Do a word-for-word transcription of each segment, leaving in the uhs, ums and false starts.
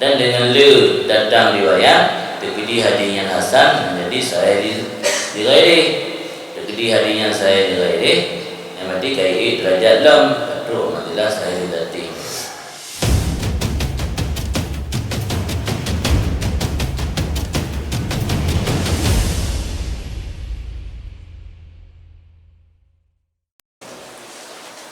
Dan deungon le datang riwayat, teukeudi hadis nyan hasan, menjadi sahih li, li ghairih. Teukeudi hadis nyan sahih li ghairih, nyan berarti ka iék derajat lom, ka trok manzilah sahih li dzatih.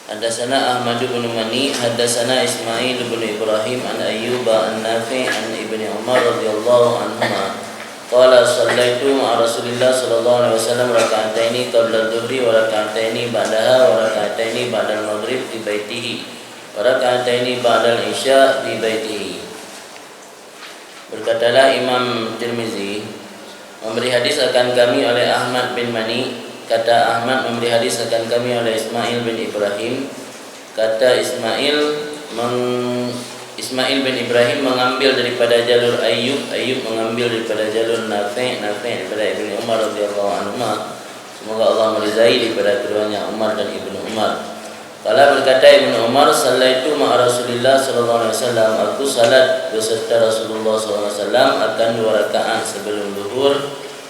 Haddatsana Ahmad bin Mani, haddatsana Ismail bin Ibrahim an Ayyub an Nafi' an Ibni Umar radhiyallahu anhuma. Qala, "Shallaitu ma'a Rasulillah sallallahu alaihi wasallam rak'ataini qabla dhuhri wa rak'ataini ba'daha wa rak'ataini ba'dal maghrib fi baitihi wa rak'ataini ba'dal isya fi baitihi." Berkatalah Imam Tirmizi, "Memberi hadis akan kami oleh Ahmad bin Mani, kata Ahmad memberi hadis akan kami oleh Ismail bin Ibrahim, kata Ismail meng-, Ismail bin Ibrahim mengambil daripada jalur Ayyub, Ayyub mengambil daripada jalur Nafi', Nafi' daripada Ibni Umar radhiyallahu anhuma, semoga Allah meridai daripada keduanya Umar dan Ibnu Umar." Qala, berkata Ibnu Umar, "Shallaitu ma'a Rasulillah sallallahu alaihi wasallam, aku salat beserta Rasulullah sallallahu alaihi wasallam akan dua rakaat sebelum zuhur,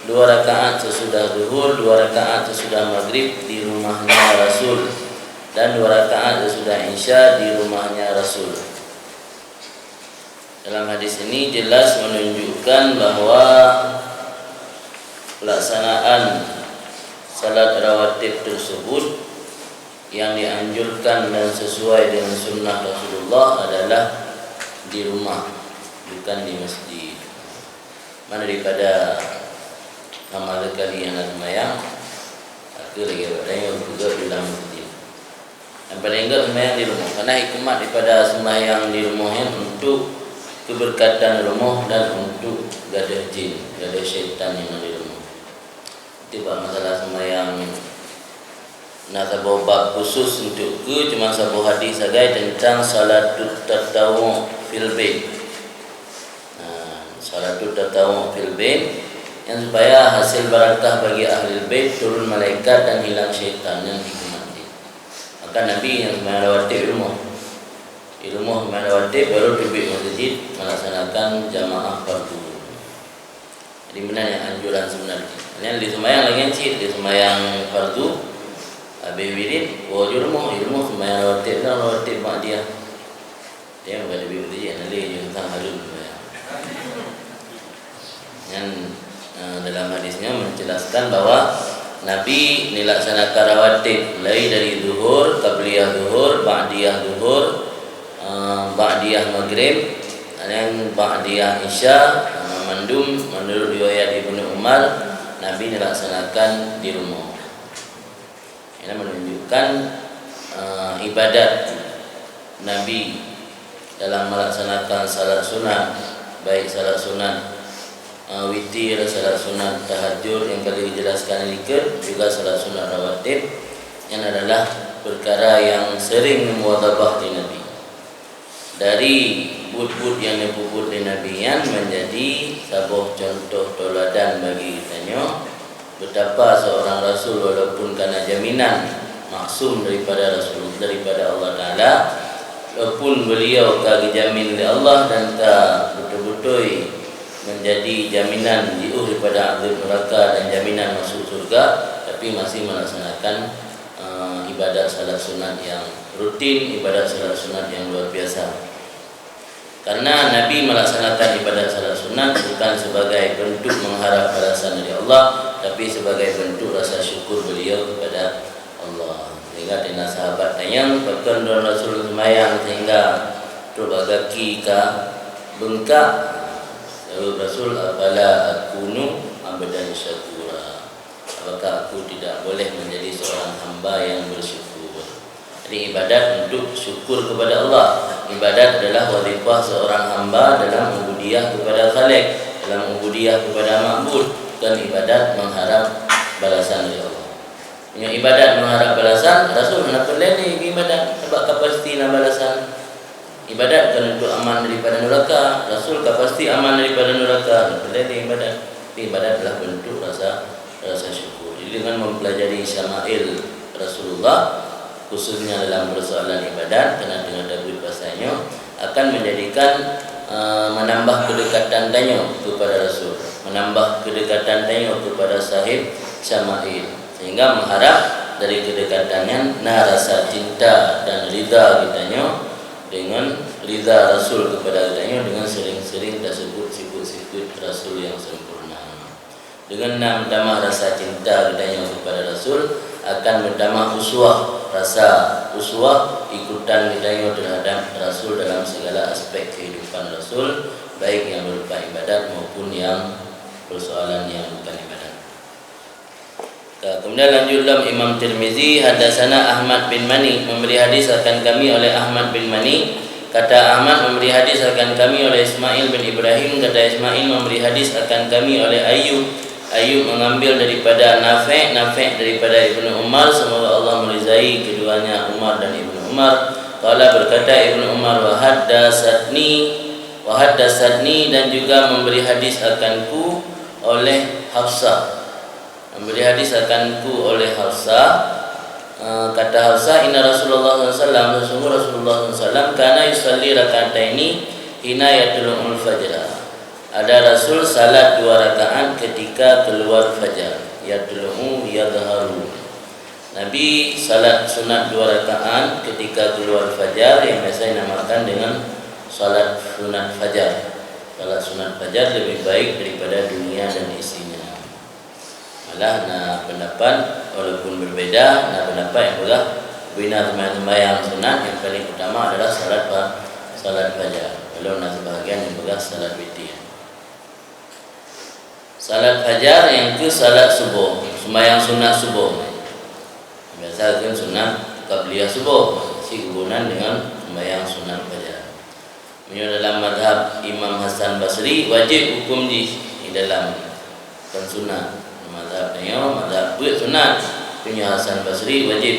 dua rakaat sesudah zuhur, dua rakaat sesudah maghrib di rumahnya Rasul, dan dua rakaat sesudah isya di rumahnya Rasul." Dalam hadis ini jelas menunjukkan bahwa pelaksanaan salat rawatib tersebut yang dianjurkan dan sesuai dengan sunnah Rasulullah adalah di rumah, bukan di masjid. Mana daripada lama sekali hana sembahyang, aku lagi awak tanya, peugah di dalam masjid. Yang paling enggak sembahyang di rumoh. Karena hikmat daripada sembahyang di rumoh nyan untuk keberkatan rumoh dan untuk gadoh jin, gadoh syaitan nyang na di rumoh. Itu bak masalah sembahyang nyan. Na saboh bab khusus untuk keu, cuma saboh hadis sagai tentang salatut tatawwu' fil bait. Nah, salatut tatawwu' fil bait, yang supaya hasil barakah bagi ahli bait, turun malaikat dan hilang syaitan, nyan hikmat jih. Maka Nabi nyang seumayang rawatib di rumoh. Di rumoh seumayang rawatib, baru teubiet masjid melaksanakan jamaah fardu. Jadi, meunan nyang anjuran sebenarnya. Nyan lé seumayang lagèe cit, lé seumayang fardu, habéh wirid, woe ju rumoh, di rumoh seumayang rawatib, dan rawatib ba'diyah. Dia bukan Nabi Muhammad, Nabi Yunus harun. Nyan, eh, dalam hadis nyan menjelaskan bahwa Nabi melaksanakan rawatib mulai dari zuhur, qabliyah zuhur, ba'diyah zuhur, eh, ba'diyah maghrib, dan ba'diyah isya, eh, mandum menurut riwayat Ibnu Umar, Nabi melaksanakan di rumah. Ini menunjukkan, eh, ibadat Nabi dalam melaksanakan salat sunat, baik salat sunat, eh, witir, salat sunat tahajud yang tadi dijelaskan dikeue, juga salat sunat rawatib, yang adalah perkara yang sering muwadhabah di Nabi. Dari buet-buet nyang neupeubuet lé Nabi nyan menjadi saboh cuntoh teuladan bagi geutanyoe, betapa seorang rasul walaupun kana jaminan maksum daripada Rasul, daripada Allah Taala, walaupun beliau ka geujamin lé Allah dan ka beutôi-beutôi menjadi jaminan jiôh daripada azab neuraka dan jaminan masuk syurga, tapi masih melaksanakan, eh, ibadat salat sunat yang rutin, ibadat salat sunat yang luar biasa. Karena Nabi melaksanakan ibadat salat sunat bukan sebagai bentuk mengharap balasan dari Allah, tapi sebagai bentuk rasa syukur beliau kepada Allah. Sehingga tina sahabat tanyong, "Pakon droe Rasul seumayang sehingga trok bak gaki ka beungkak?" Jaweueb Rasul, "Afala akunu abdan syakura?" Apakah aku tidak boleh menjadi seorang hamba yang bersyukur? Jadi, ibadat untuk syukur kepada Allah. Ibadat adalah wazifah seorang hamba dalam ubudiyah kepada Khalik, dalam ubudiyah kepada Ma'bud, dan ibadat mengharap balasan dari Allah. Meunyoe ibadat mengharap balasan, Rasul hana peureulèe lé ibadat, sabab ka pasti na balasan. Ibadat bukan untuk aman daripada nuraka. Rasul ka pasti aman daripada nuraka. Boleh dia ibadat. Tapi ibadat adalah bentuk rasa, rasa syukur. Jadi, dengan mempelajari syama'il Rasulullah, khususnya dalam persoalan ibadat, karena tengah tabui pasal nyoe, akan menjadikan eh, menambah kedekatan tanyoe kepada Rasul, menambah kedekatan tanyoe kepada Sahib Syama'il, sehingga mengharap dari kedekatan nyan na rasa cinta dan ridha geutanyoe dengan ridha Rasul kepada geutanyoe dengan sering-sering tasebut sifat-sifat Rasul yang sempurna. Dengan na meutamah rasa cinta geutanyoe kepada Rasul, akan meutamah uswah, rasa uswah ikutan geutanyoe terhadap Rasul dalam segala aspek kehidupan Rasul, baik yang berupa ibadat maupun yang persoalan yang bukan ibadat. Ka, kemudian lanjut lom Imam Tirmizi, haddatsana Ahmad bin Mani, memberi hadis akan kami oleh Ahmad bin Mani, kata Ahmad, memberi hadis akan kami oleh Ismail bin Ibrahim, kata Ismail, memberi hadis akan kami oleh Ayyub, Ayyub mengambil daripada Nafi', Nafi' daripada Ibnu Umar, semoga Allah meridai keduanya Umar dan Ibnu Umar. Qala, berkata Ibnu Umar, "Wa haddatsatni, wa haddatsatni," dan juga memberi hadis akanku oleh Hafsah. Memberi hadis akanku oleh Hafsah. Eh, kata Hafsah, "Inna Rasulullah sallallahu alaihi wasallam, sesungguh Rasulullah sallallahu alaihi wasallam, kana yusalli rak'ataini hina yatlu'ul fajr." Ada Rasul salat dua rakaat ketika keluar fajar. Yatlu'u, yadhharu. Nabi salat sunat dua rakaat ketika keluar fajar, yang biasa dinamakan dengan salat sunat fajar. Salat sunat fajar lebih baik daripada dunia dan isinya. Malah na pendapat, walaupun berbeda, na pendapat yang peugah bina sembahyang-sembahyang sunat yang paling utama adalah salat fa-, salat fajar. Walau na sebahagian yang peugah salat witir. Salat fajar nyang keu salat suboh, sembahyang sunat suboh. Biasa kan sunat qabliyah suboh, sigunan dengan sembahyang sunat fajar. Meunyoe dalam mazhab Imam Hasan Basri, wajib hukum jih di dalam, bukan sunat. Mazhab nyoe, mazhab peuet sunat. Meunyoe Hasan Basri, wajib.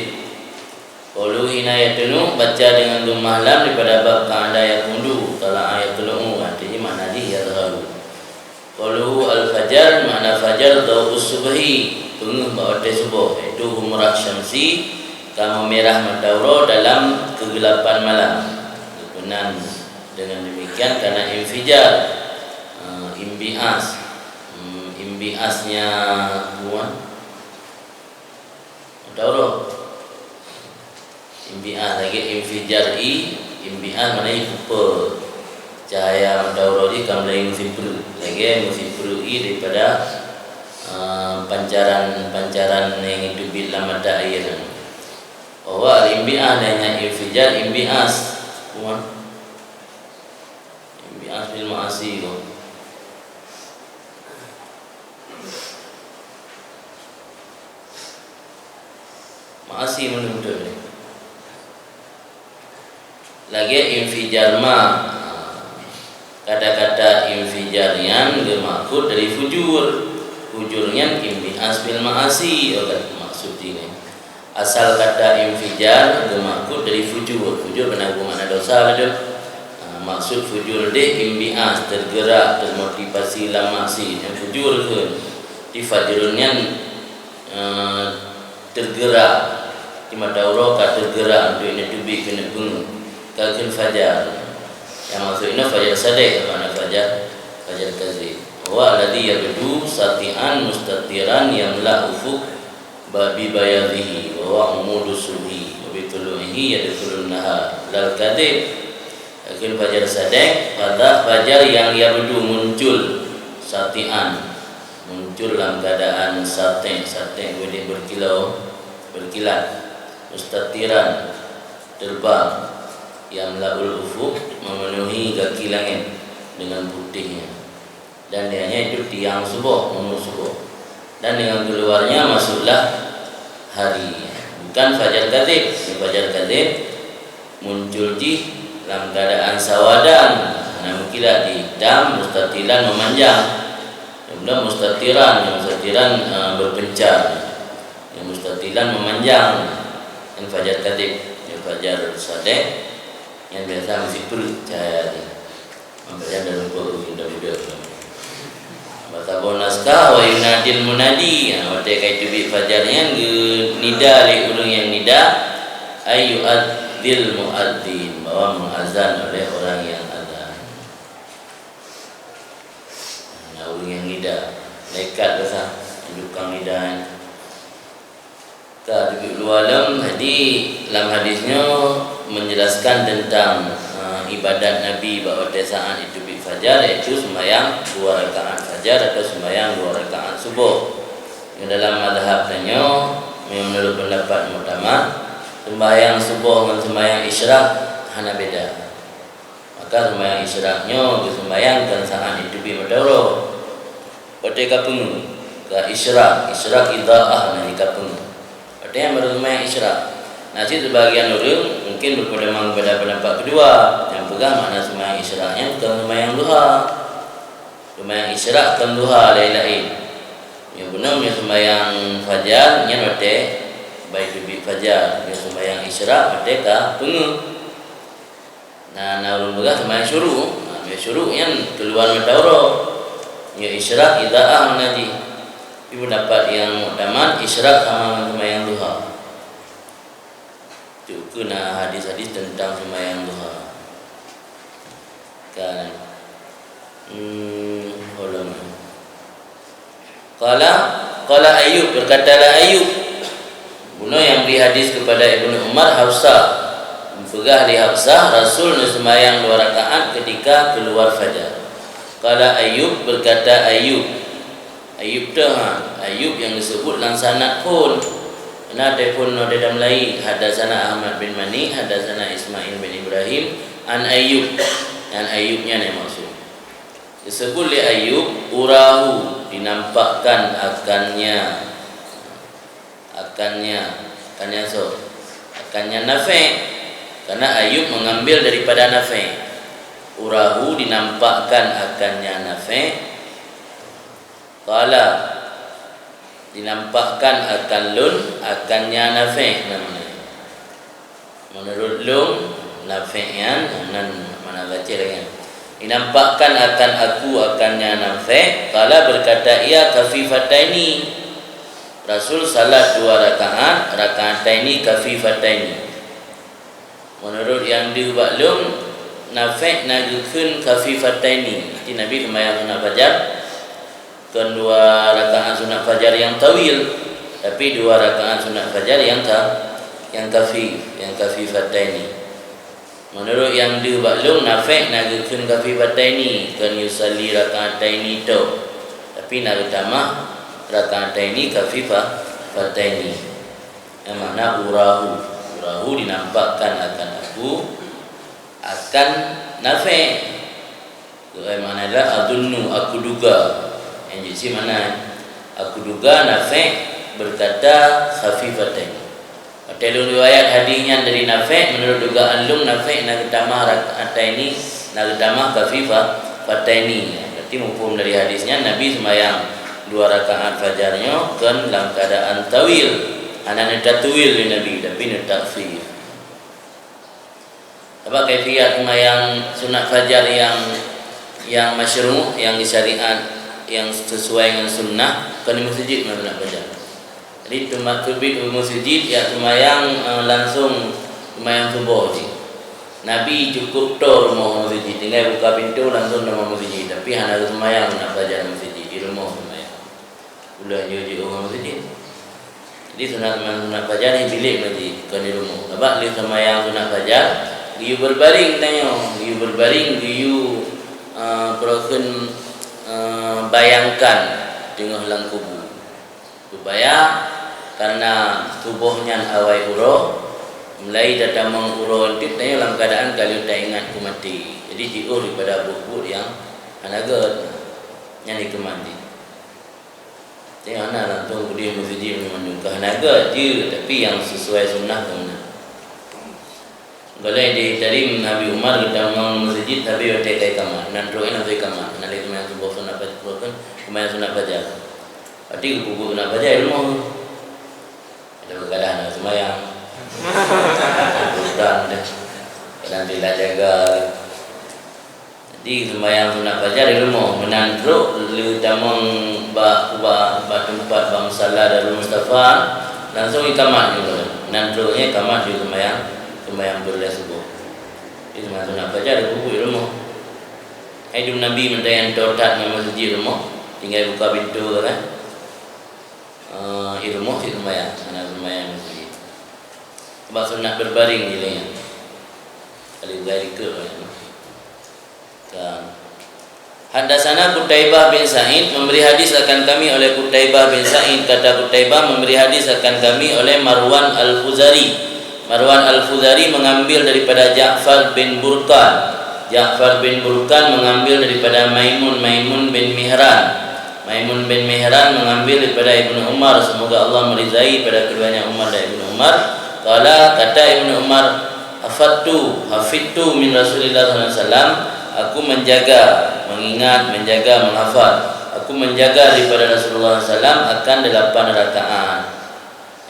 Qauluhu hina yatlu'u, baca dengan dhammah lam daripada bab qa'ada yaq'udu, tala'a yatlu'u, artinya makna jih yadhharu. Qauluhu al-fajar, makna fajar, dhau'us subhi, peungeuh bak watée suboh, yaitu humrah syamsi, ka meumirah mata uroe dalam keugelapan malam. Geupeugah dengan demikian karena infijar, eh, inbi'as. Hmm, inbi'asnya buan. Mata uroe. Inbi'as lagée infijar ie, inbi'as maknanya kupe. Cahaya mata uroe jih ka mulai meusipreuk. Lagée meusipreuk ie daripada, eh, pancaran-pancaran nyang teubiet lam mata air. Bahwa al-inbi'as dan nyang infijar inbi'as. Kuman. Inbi'as fil ma'asi ko. Ma'asi meunurot. Lagée infijar ma. Kata-kata infijar nyan geumaksud dari fujur. Fujur nyan inbi'as fil ma'asi, oh, maksud ini. Asal kata infijar geumaksud dari fujur. Fujur beuna geumakna dosa, betul? Ah, maksud fujur deh inbi'as, tergerak, termotivasi lam maksiat. Nyan fujur kheun. Di fajrun nyan, eh, tergerak. Di mata uroe ka tergerak untuk ineuk teubiet keuneuk peungeuh. Ka kheun fajar. Nyang maksud inoe fajar sadeh, makna fajar, fajar kazib. Wa alladzi yabdu sati'an mustatiran yamla ufuq ba-, bi bayadhihi, wa huwa umudus subhi, wa bi tulu'ihi yadkhulun nahar. Lal kadzib, akhir fajar sadek, pada fajar yang yabdu muncul, sati'an, muncul dalam keadaan satek, satek berarti berkilau, berkilat, mustatiran, terbang, yamla'ul ufuq, memenuhi gaki langit dengan putihnya. Dan ianya itu tiang suboh, umu suboh. Dan dengan keluarnya masuklah hari. Bukan fajar kadzib. Fajar kadzib muncul jih dalam keadaan sawadan. Nah, mungkin dah hitam, mustatilan memanjang. Kemudian mustatiran, mustatiran, eh, berpencar. Yang mustatilan memanjang. Yang fajar kadzib, yang fajar sadek, yang biasa masih perut cahaya dia. Makanya dalam Quran kita muda. Mata bonas ka wa yunadil munadi. Ha, watée ka teubiet fajar nyan geunida lé ureuëng nyang nida, ay yu'adzil muadzin, bahwa mengazan oleh orang yang azan. Ureuëng nyang ngida, malaikat biasa tukang ngida. Ka teubiet luwa lom, jadi lam hadis nyoe menjelaskan tentang, eh, ibadat Nabi bak watée saát jiteubiet fajar, yaitu sembahyang dua rakaat fajar atau sembahyang dua rakaat suboh. Nyoe dalam mazhab tanyoe, meunurot pendapat muktamad, sembahyang suboh ngon sembahyang isyraq hana beda. Maka sembahyang isyraq nyoe geuseumbahyang kon saát jiteubiet meudaroe. Watée ka peungeuh, ka isyraq, isyraq idhaah na jih ka peungeuh. Watée nyan barô sembahyang isyraq. Na cit seubagian ureuëng mungkin berpedoman kepada pendapat kedua, nyang peugah makna sembahyang isyraq nyan kon sembahyang duha. Sembahyang isyraq kon duha laén-laén. Nyang beuna meunyoe sembahyang fajar nyan watée bai teubiet fajar, meunyoe sembahyang isyraq watée ka peungeuh. Na, na ureuëng peugah sembahyang syuruq. Ha, meunyoe syuruq nyan keuluar mata uroe. Meunyoe isyraq idhaah na jih. Tapi pendapat nyang muktamad, isyraq sama ngon sembahyang duha. Cukôp na hadis-hadis tentang sembahyang duha. Kan. Hmm, ulama. Qala, qala Ayyub, berkatalah Ayyub. Bunoe nyang bri hadis kepada Ibnu Umar, Hafsah. Peugah lé Hafsah, Rasul neuseumayang dua rakaat ketika keluar fajar. Qala Ayyub, berkata Ayyub. Ayyub teuh, ha, Ayyub nyang disebut lam sanad phon. Karena telepon nyoe di dalam lain, hadatsana Ahmad bin Mani, hadatsana Ismail bin Ibrahim, an Ayyub. An Ayyub nyan nyang maksud. Disebut lé Ayyub, urahu, dinampakkan akannya, akannya, akannya soe? Akannya Nafi'. Karena Ayyub mengambil daripada Nafi'. Urahu dinampakkan akannya Nafi'. Qala, dinampakkan akan lôn, akannya Nafi', namanya. Menurut lôn, Nafi' nyan, nan mana baca lagi. Dinampakkan akan aku, akannya Nafi', qala, berkata ia, khafifataini. Rasul salat dua rakaat, raka'ataini khafifataini. Menurut nyang deuh bak lôn, Nafi' na geukheun khafifataini. Jadi Nabi seumayang sunat fajar, kon dua rakaat sunat fajar nyang tawil, tapi dua rakaat sunat fajar nyang ka, nyang khafif, nyang khafifataini. Menurut nyang deuh bak lôn, Nafi' na geukheun khafifataini, kon yusalli raka'ataini tok, tapi na geutamah raka'ataini khafifataini. Nyang makna urahu. Urahu dinampakkan akan aku, akan Nafi'. Keuai makna adalah adunnu, aku duga. Nyang jeuet cit makna, aku duga Nafi' berkata khafifataini. Watée lôn riwayat hadis nyan dari Nafi', menurut dugaan lôn Nafi' na geutamah raka'ataini, na geutamah khafifataini. Berarti muphom dari hadis nyan Nabi seumayang dua rakaat fajar nyoe kon lam keuadaan tawil. Hana neutatwil lé Nabi, tapi neutakhfif. Sabab kaifiat seumayang sunat fajar nyang, nyang masyru', nyang disyariat, nyang sesuai ngon sunnah, kon di meuseujid seumayang sunat fajar. Jadi, teuma teubiet u meuseujid, jak seumayang, eh, langsong seumayang suboh jih. Nabi cukôp toe rumoh u meuseujid, tinggai buka pintoe langsong teuma meuseujid, tapi hana geuseumayang sunat fajar di meuseujid, di rumoh seumayang. Ulôn jeuet jiôh ngon meuseujid. Jadi, sunat, sunat fajar di bilék meuseujid, kon di rumoh. Sabab lheueh seumayang sunat fajar, geuyue berbaring tanyoe, geuyue berbaring, geuyue, eh, peurokon, eh, bayangkan teungoh lam kubu. Supaya karena suboh nyan awai uroe, mulai tatamong uroe eunteuk tanyoe lam keuadaan ka lheueh taingat keu maté. Jadi, jiôh daripada buet-buet nyang hana gét. Nyan dikeue maté. Jadi, hana langsong keudeh meuseujid ngon mandum. Ka hana gét jeuet, tapi nyang sesuai sunnah ka meunan. Golai di tadi Nabi Umar geutamong meuseujid, tapi watée ka ikamat. Nan trok nyan langsong ikamat. Hana lé seumayang suboh sunat fajar, seumayang sunat fajar. Berarti geupeubuet sunat fajar di rumoh. Ada beukadang hana seumayang. Bukan deh. Kadang tidak jaga. Jadi, seumayang sunat fajar di rumoh, meunan trok lheueh tamong bak, bak, bak teumpat, bak musala Darul Mustafa, langsong ikamat jih. Meunan trok nyan ikamat jih seumayang, seumayang peureulée suboh. Jadi, seumayang sunat fajar di kubu di rumoh. Hai dum Nabi meuntang nyang toe that ngon meuseujid rumoh. Tinggai buka pintoe tu kan. Eh, i rumoh cit seumayang, hana seumayang di masjid. Sebab sunat berbaring di lé nyan. Kali bukai dikeue kan. Kan. Haddatsana Qutaibah bin Sa'id, memberi hadis akan kami oleh Qutaibah bin Sa'id, kata Qutaibah, memberi hadis akan kami oleh Marwan Al-Fuzari. Marwan Al-Fuzari mengambil daripada Ja'far bin Burqan. Ja'far bin Burqan mengambil daripada Maimun, Maimun bin Mihran. Maimun bin Mihran mengambil daripada Ibnu Umar, semoga Allah meridai pada keduanya Umar dan Ibnu Umar. Qala, kata Ibnu Umar, "Hafadtu, hafidtu min Rasulillah sallallahu alaihi wasallam." Aku menjaga, mengingat, menjaga, menghafal. Aku menjaga daripada Rasulullah sallallahu alaihi wasallam akan delapan rakaat.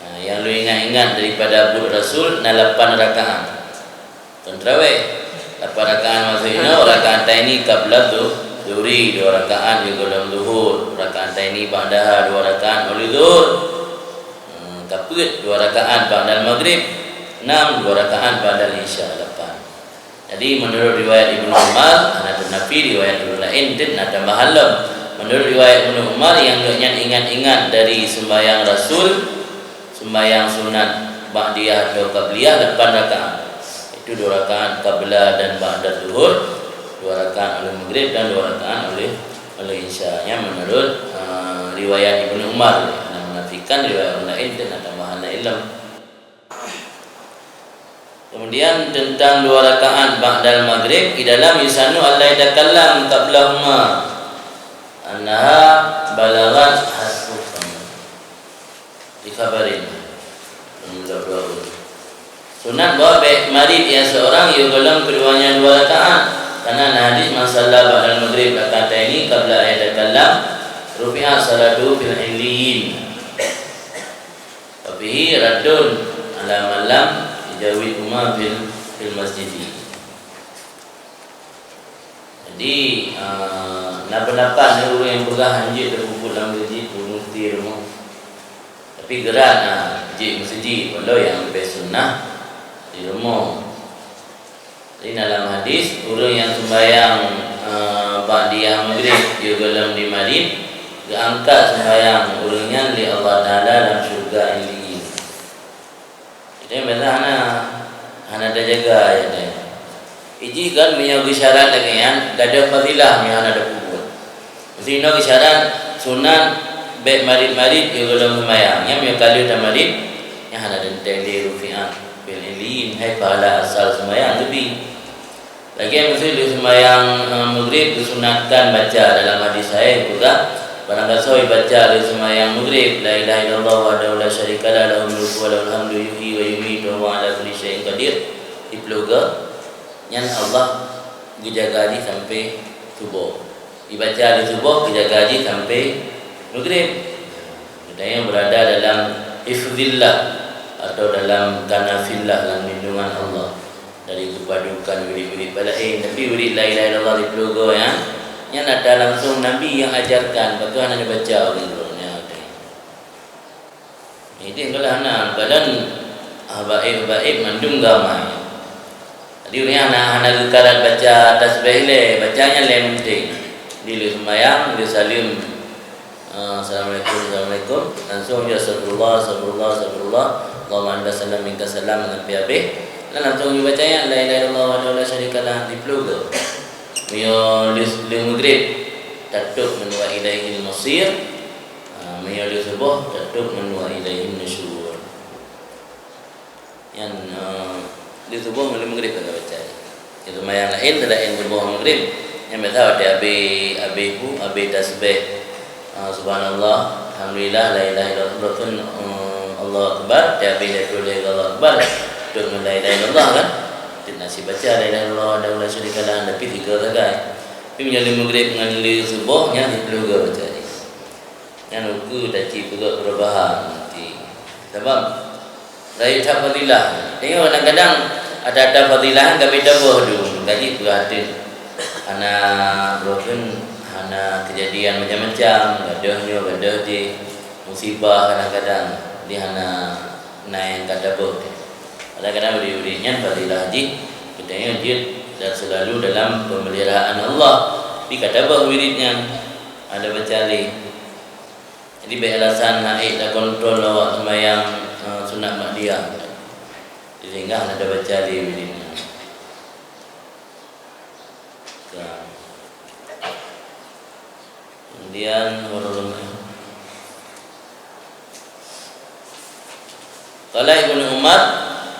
Ha, nyang lôn ingat-ingat daripada buet Rasul na lapan rakaat. Kon tarawih. Lapan rakaat maksud inoe, rakaat taini qabla zuhri, dua rakaat di golom zuhur, rakaat taini ba'daha, dua rakaat oleh zuhur. Hmm, ka peuet, dua rakaat ba'dal maghrib, enam, dua rakaat ba'dal isya, lapan. Jadi, menurut riwayat Ibnu Umar, hana teunafi riwayat ureueng laén, deuh na tambahan lom. Menurut riwayat Ibnu Umar, nyang geuhnyan ingat-ingat dari sembahyang Rasul, sembahyang sunat ba'diyah atau qabliyah lapan rakaat. Itu dua rakaat qabla dan ba'da zuhur, dua rakaat oleh maghrib dan dua rakaat oleh, oleh isya. Nyan menurut, eh, riwayat Ibnu Umar. Hana menafikan riwayat ureueng laén, deuh na tambahan laén lom. Kemudian tentang dua rakaat ba'dal maghrib, di dalam yusannu alla yatakallam qablahuma, annaha balaghat hasbuhum. Di khabarin. Sunat bahwa bèk marit ia seorang yôh golom keduanya dua rakaat. Karena na hadis, "Man shalla ba'dal maghrib rak'ataini qabla an yatakallam, rufi'at shalatuhu fil illiyyin." Wa fihi raddun ala man lam yujawizhuma fil, fil masjidi. Jadi, eh, na peundapat ureueng nyang peugah hanjeuet tapeubuet lam meuseujid, peumuti rumoh. Tapi geurat, ah, jeuet meuseujid, walau nyang leubeh sunnah di rumoh. Jadi, dalam hadis, ureueng nyang sumbayang, eh, ba'diyah maghrib yôh golom di marit, geuangkat sumbayang ureueng nyan lé Allah Taala lam syeuruga Illiyyin. Jadi, biasa hana, hana tajaga, ya, deh. Iji kan meunyoe geusyarat lagèe nyan, gadôh fadilah meunyoe hana tapeubuet. Meusti inoe geusyarat sunat bèk marit-marit yôh golom sumbayang. Nyan meunyoe ka lheueh tamarit, nyan hana teuntèe lé rufi'at fil illiyyin, hai pahala asal sumbayang leubeh. Lagèe meuseujid sumbayang, eh, maghrib geusunatkan baca dalam hadis sahih peugah, barang gasoe baca lé sumbayang maghrib, "La ilaha illallah wahdahu la syarikalah, lahul mulku wa lahul hamdu, yuhyi wa yumitu wa huwa ala kulli syai'in qadir," siplôh goe, nyan Allah geujaga jih sampoe suboh. Dibaca di suboh, dijaga jih sampoe maghrib. Geutanyoe beurada dalam hifzillah atau dalam kanafillah, lam lindungan Allah dari geupadukan wirid-wirid laén. Tapi wirid la ilaha illallah siplôh goe nyan, nyan ata langsung Nabi nyang ajarkan, pakon hana neubaca ureueng droeneuh nyan. Jadi, kalau hana, badan habaib-habaib mandum gamai. Jadi, ureueng nyang hana, hana geukarat baca tasbih lé, baca nyan lé penting. Jadi, lheueh sumbayang, lheueh saleuem, eh, "Assalamualaikum, assalamualaikum." Langsung jaweueb, "Astagfirullah, astagfirullah, astagfirullah. Allahumma anta salam, minka salam," sampai habéh. Dan langsung jaweueb baca nyan, "La ilaha illallah wahdahu la syarikalah," siplôh goe. Meunyoe lheueh, lheueh maghrib, "Tatub ngon wa ilaihil masir." Ha, meunyoe lheueh suboh, "Tatub ngon wa ilaihin nusyur." Nyan, eh, lheueh suboh ngon lheueh maghrib ka baca. Jadi, sumbayang laén seulaén suboh maghrib, nyan biasa watèe habéh, habéh bu, habéh tasbih, eh, subhanallah, alhamdulillah, la ilaha illallah, eh, Allahu akbar, watèe habéh lhèe ploh lhèe Allahu akbar, tôb ngon la ilaha illallah kan. Teuk na sibaca la ilaha illallah wahdahu la syarikalah, tapi sigoe sagai. Tapi meunyoe lheueh maghrib ngon lheueh suboh, nyan siplôh goe baca. Nyan ukeue tacit peugah perubahan nanti. Sabab rayeuk that fadilah. Tengok kadang-kadang ada-ada fadilah kan, tapi tabôh dum. Gaji peugah teuk. Hana broken, hana kejadian macam-macam. Gadoh nyoe, gadoh jih. Musibah kadang-kadang. Jadi hana na nyang ka tabôh. Kadang-kadang wirid-wirid nyan fadilah jih. Geutanyoe jeuet dan selalu dalam pemeliharaan Allah. Tapi ka tabôh wirid nyan. Ada baca lé. Jadi, bèk alasan hana ék takontrol awak seumayang, eh, sunat ba'diyah. Jadi, singgah ada baca lé bidin. Ka. Kemudian, Qala Ibnu Umar,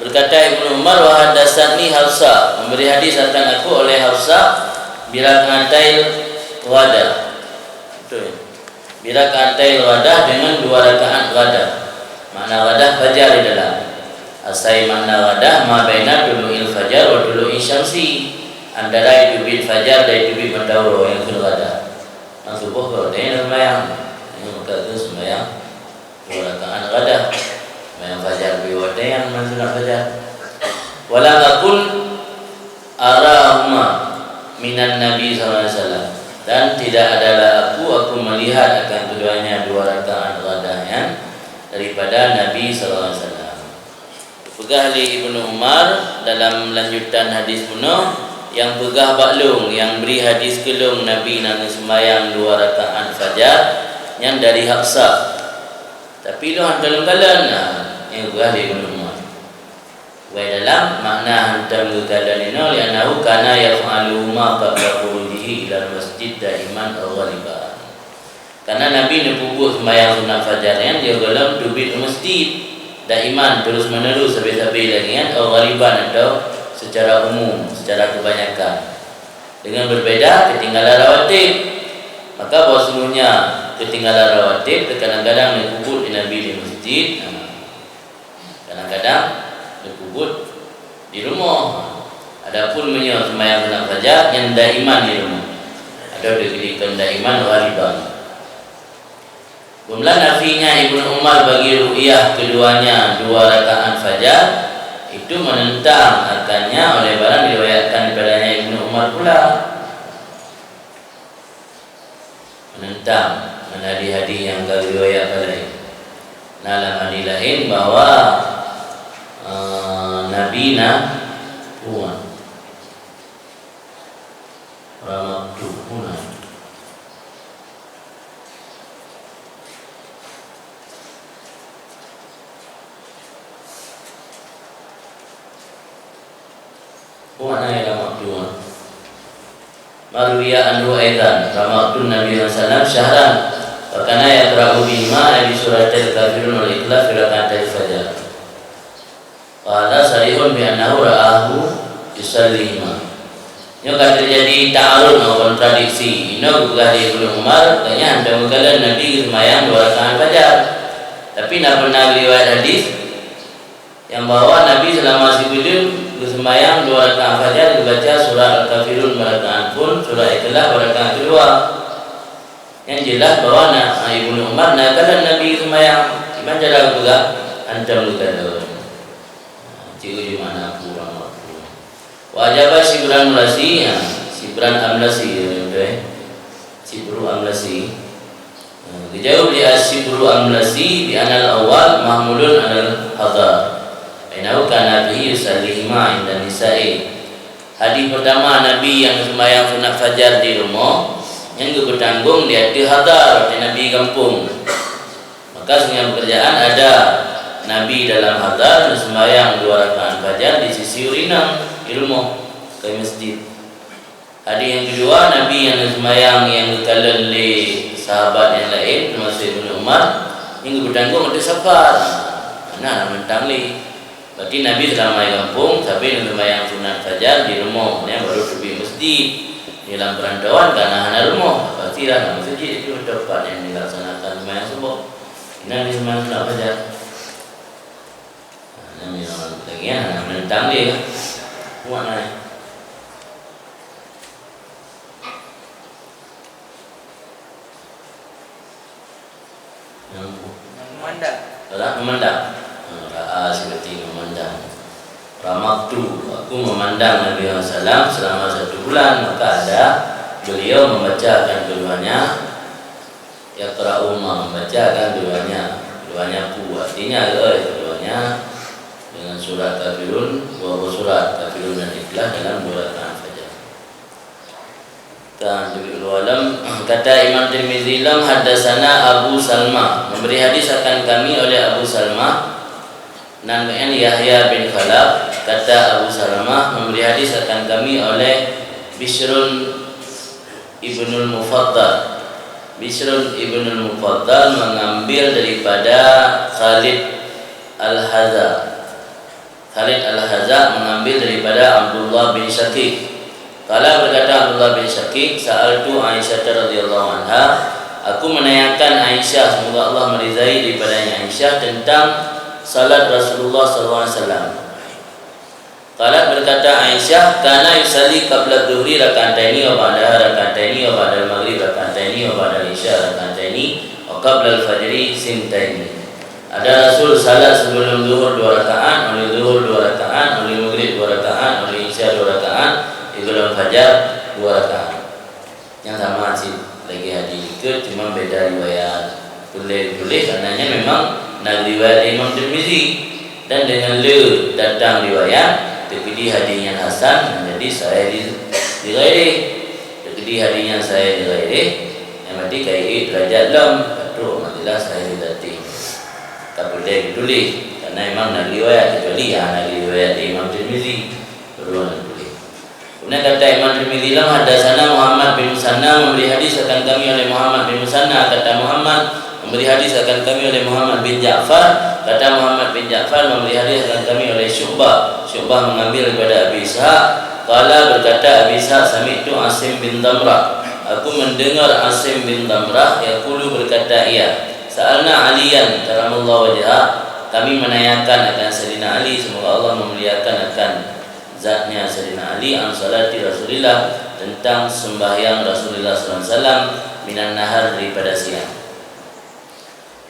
berkata Ibnu Umar, "Wa haddatsatni Hafsah, memberi hadis akan aku oleh Hafsah, bi rak'atail ghada." Betul, ya? "Bi rak'atail ghada," dengan dua rakaat ghada. Makna ghada fajar di dalam. Asai makna ghada ma baina tulu'il fajar wa tulu'i syamsi. Antara teubiet fajar dan teubiet matahari, nyan kheun ghada. Nyan suboh ka watèe nyan seumayang. Nyan maka kheun seumayang dua rakaat ghada. Seumayang fajar pih watèe nyan, seumayang sunat fajar. "Wa lam akun arahuma minan Nabi sallallahu alaihi wasallam." Dan tidak adalah aku, aku melihat akan keduanya dua rakaat ghada nyan daripada Nabi sallallahu alaihi wasallam. Peugah lé Ibnu Umar dalam lanjutan hadis bunoe, "Nyang peugah bak lôn, nyang bri hadis keu lôn Nabi na geuseumayang dua rakaat fajar, nyan dari Hafsah. Tapi lôn hana lôn kalon." Nah, nyan peugah lé Ibnu Umar. Wai dalam makna hantom geukalon inoe, "Li'annahu kana yaf'aluhuma qabla khurujihi ilal masjid daiman aw ghaliban." Karena Nabi neupeubuet seumayang sunat fajar nyan di gohlom teubiet u masjid, daiman, terus-menerus, sabe-sabe lagèe nyan, aw ghaliban, atau secara umum, secara kebanyakan. Dengan berbeda, keutinggalan rawatib. Maka bahwasanya keutinggalan rawatib, terkadang-kadang neupeubuet di Nabi di masjid, nah, kadang-kadang neupeubuet di rumoh. Adapun meunyoe seumayang sunat fajar, nyan daiman di rumoh. Atau dikheun daiman ghaliban. Beumeunan nafinya Ibnu Umar bagi ru'yah keduanya dua rakaat fajar, itu menentang akannya oleh barang diriwayatkan daripadanya Ibnu Umar pula. Menentang ngon hadis-hadis nyang ka geuriwayat laén. Na lam hadis laén bahwa, eh, Nabi na puan. Ramaktu huna. Wa ana ila maqtu'un. Marwiya anhu aidan, ramaktu Nabi sallallahu alaihi wasallam syahran, wa kana yaqra'u bihima, ay bi suratil Kafirun wal Ikhlas, fi rak'atayil fajar. Wa hadza sarihun bi annahu ra'ahu yusallihima. Nyoe ka teujadi ta'arud ngon kontradiksi. Inoe geupeugah lé Ibnu Umar, gobnyan hana meukalon Nabi geuseumayang dua rakaat fajar. Tapi na beuna riwayat hadis, nyang bahwa Nabi seulama sibuleuen geuseumayang dua rakaat fajar, geubaca surat Al-Kafirun bak rakaat phon, surat Ikhlas bak rakaat keudua. Nyang jeulaih bahwa na, Ibnu Umar na kalon Nabi geuseumayang. Kiban cara geupeugah? Hantom geukalon. Cit ujeuen makna peue ureueng makna peue. Wa ajaba Sibran Amlasi, ya, Sibran Amlasi, ya, beutôi. Sibru Amlasi. Geujaweueb lé As-Sibru Amlasi bi anal awwal mahmulun alal hadar. Fa innahu kana bihi yusallihima inda nisa'i. Hadis peurtama Nabi nyang seumayang sunat fajar di rumoh, nyan geupeutanggong di ateueh hadar watée Nabi gampông. Maka seungieng peukeurjaan ada Nabi dalam hadar neuseumayang dua rakaat fajar di sisi ureueng inong di rumoh, keu masjid. Hadis nyang keudua, Nabi nyang neuseumayang nyang geukalon lé sahabat nyang laén, teumasok Ibnu Umar, nyang geupeutanggong ateueh safar. Nah, na mantong lé. Berarti Nabi seulama di gampông, sabe neuseumayang sunat fajar di rumoh, nyan baru teubiet masjid. Di lam peurantauan ka na hana rumoh, pastilah na meuseujid, itu teumpat nyang dilaksanakan seumayang suboh. Inan di seumayang sunat fajar. Nah, nyan memang lagée nyan, hana mantong lé. Kuat na. Nyang memandang. Orang memandang. Ha, ra'a seperti memandang. Ramaktu, aku memandang Nabi Muhammad sallallahu alaihi wasallam selama satu bulan, maka ada beliau membacakan keduanya, yaqra'uhuma, membacakan keduanya, keduanya pu, artinya, eh, keduanya dengan surat Kafirun, dua buah surat Kafirun dan Ikhlas dalam dua rakaat fajar. Kan, dulu alam. Kata Imam Tirmizi lom, "Haddatsana Abu Salma." Memberi hadis akan kami oleh Abu Salma. Nan Yahya bin Khalaf. Kata Abu Salma, memberi hadis akan kami oleh Bishrun ibnul Mufaddal. Bishrun ibnul Mufaddal mengambil daripada Khalid Al-Haza. Khalid Al-Haza mengambil daripada Abdullah bin Syaqiq. Qala, berkata Abdullah bin Syaqiq, "Sa'altu Aisyah radhiyallahu anha." Aku menanyakan Aisyah, semoga Allah meridai daripadanya, Aisyah, tentang salat Rasulullah sallallahu alaihi wasallam. Qalat, berkata Aisyah, "Kana yusalli qabla dhuhri rak'ataini wa ba'daha rak'ataini wa ba'dal maghrib rak'ataini wa ba'dal isya rak'ataini wa qablal fajri sintaini." Ada Rasul salat sebelum zuhur dua rakaat, oleh zuhur dua rakaat, oleh maghrib dua rakaat, oleh isya dua rakaat, sebelum fajar dua rakaat. Nyang sama cit lagèe hadis keue, cuma beda riwayat. Tuléh-tuléh, karenanya memang na riwayat Imam Tirmizi. Dan dengan le datang riwayat, teukeudi hadis nyan hasan, menjadi sahih li, li ghairih. Teukeudi hadis nyan sahih li ghairih, nyan berarti ka ié derajat lom, ka trok manzilah sahih li dzatih. Ka peureulèe geutuléh, karena memang na riwayat, kecuali hana riwayat dari Imam Tirmizi, baru hana geutuléh. Kemudian kata Imam Tirmizi lom, "Haddatsana Muhammad bin Musanna, memberi hadis akan kami oleh Muhammad bin Musanna." Kata Muhammad, "Memberi hadis akan kami oleh Muhammad bin Ja'far." Kata Muhammad bin Ja'far, "Memberi hadis akan kami oleh Syu'bah." Syu'bah mengambil daripada Abi Ishaq. Qala, berkata Abi Ishaq, "Sami'tu Asim bin Damrah." Aku mendengar Asim bin Damrah, yaqulu, berkata ia, "Sa'alna Aliyan karamallahu wajhah." Kami menanyakan akan Sayyidina Ali, semoga Allah memuliakan akan zatnya Sayyidina Ali, an salati Rasulillah, tentang sembahyang Rasulullah sallallahu alaihi wasallam, minan nahar, daripada siang.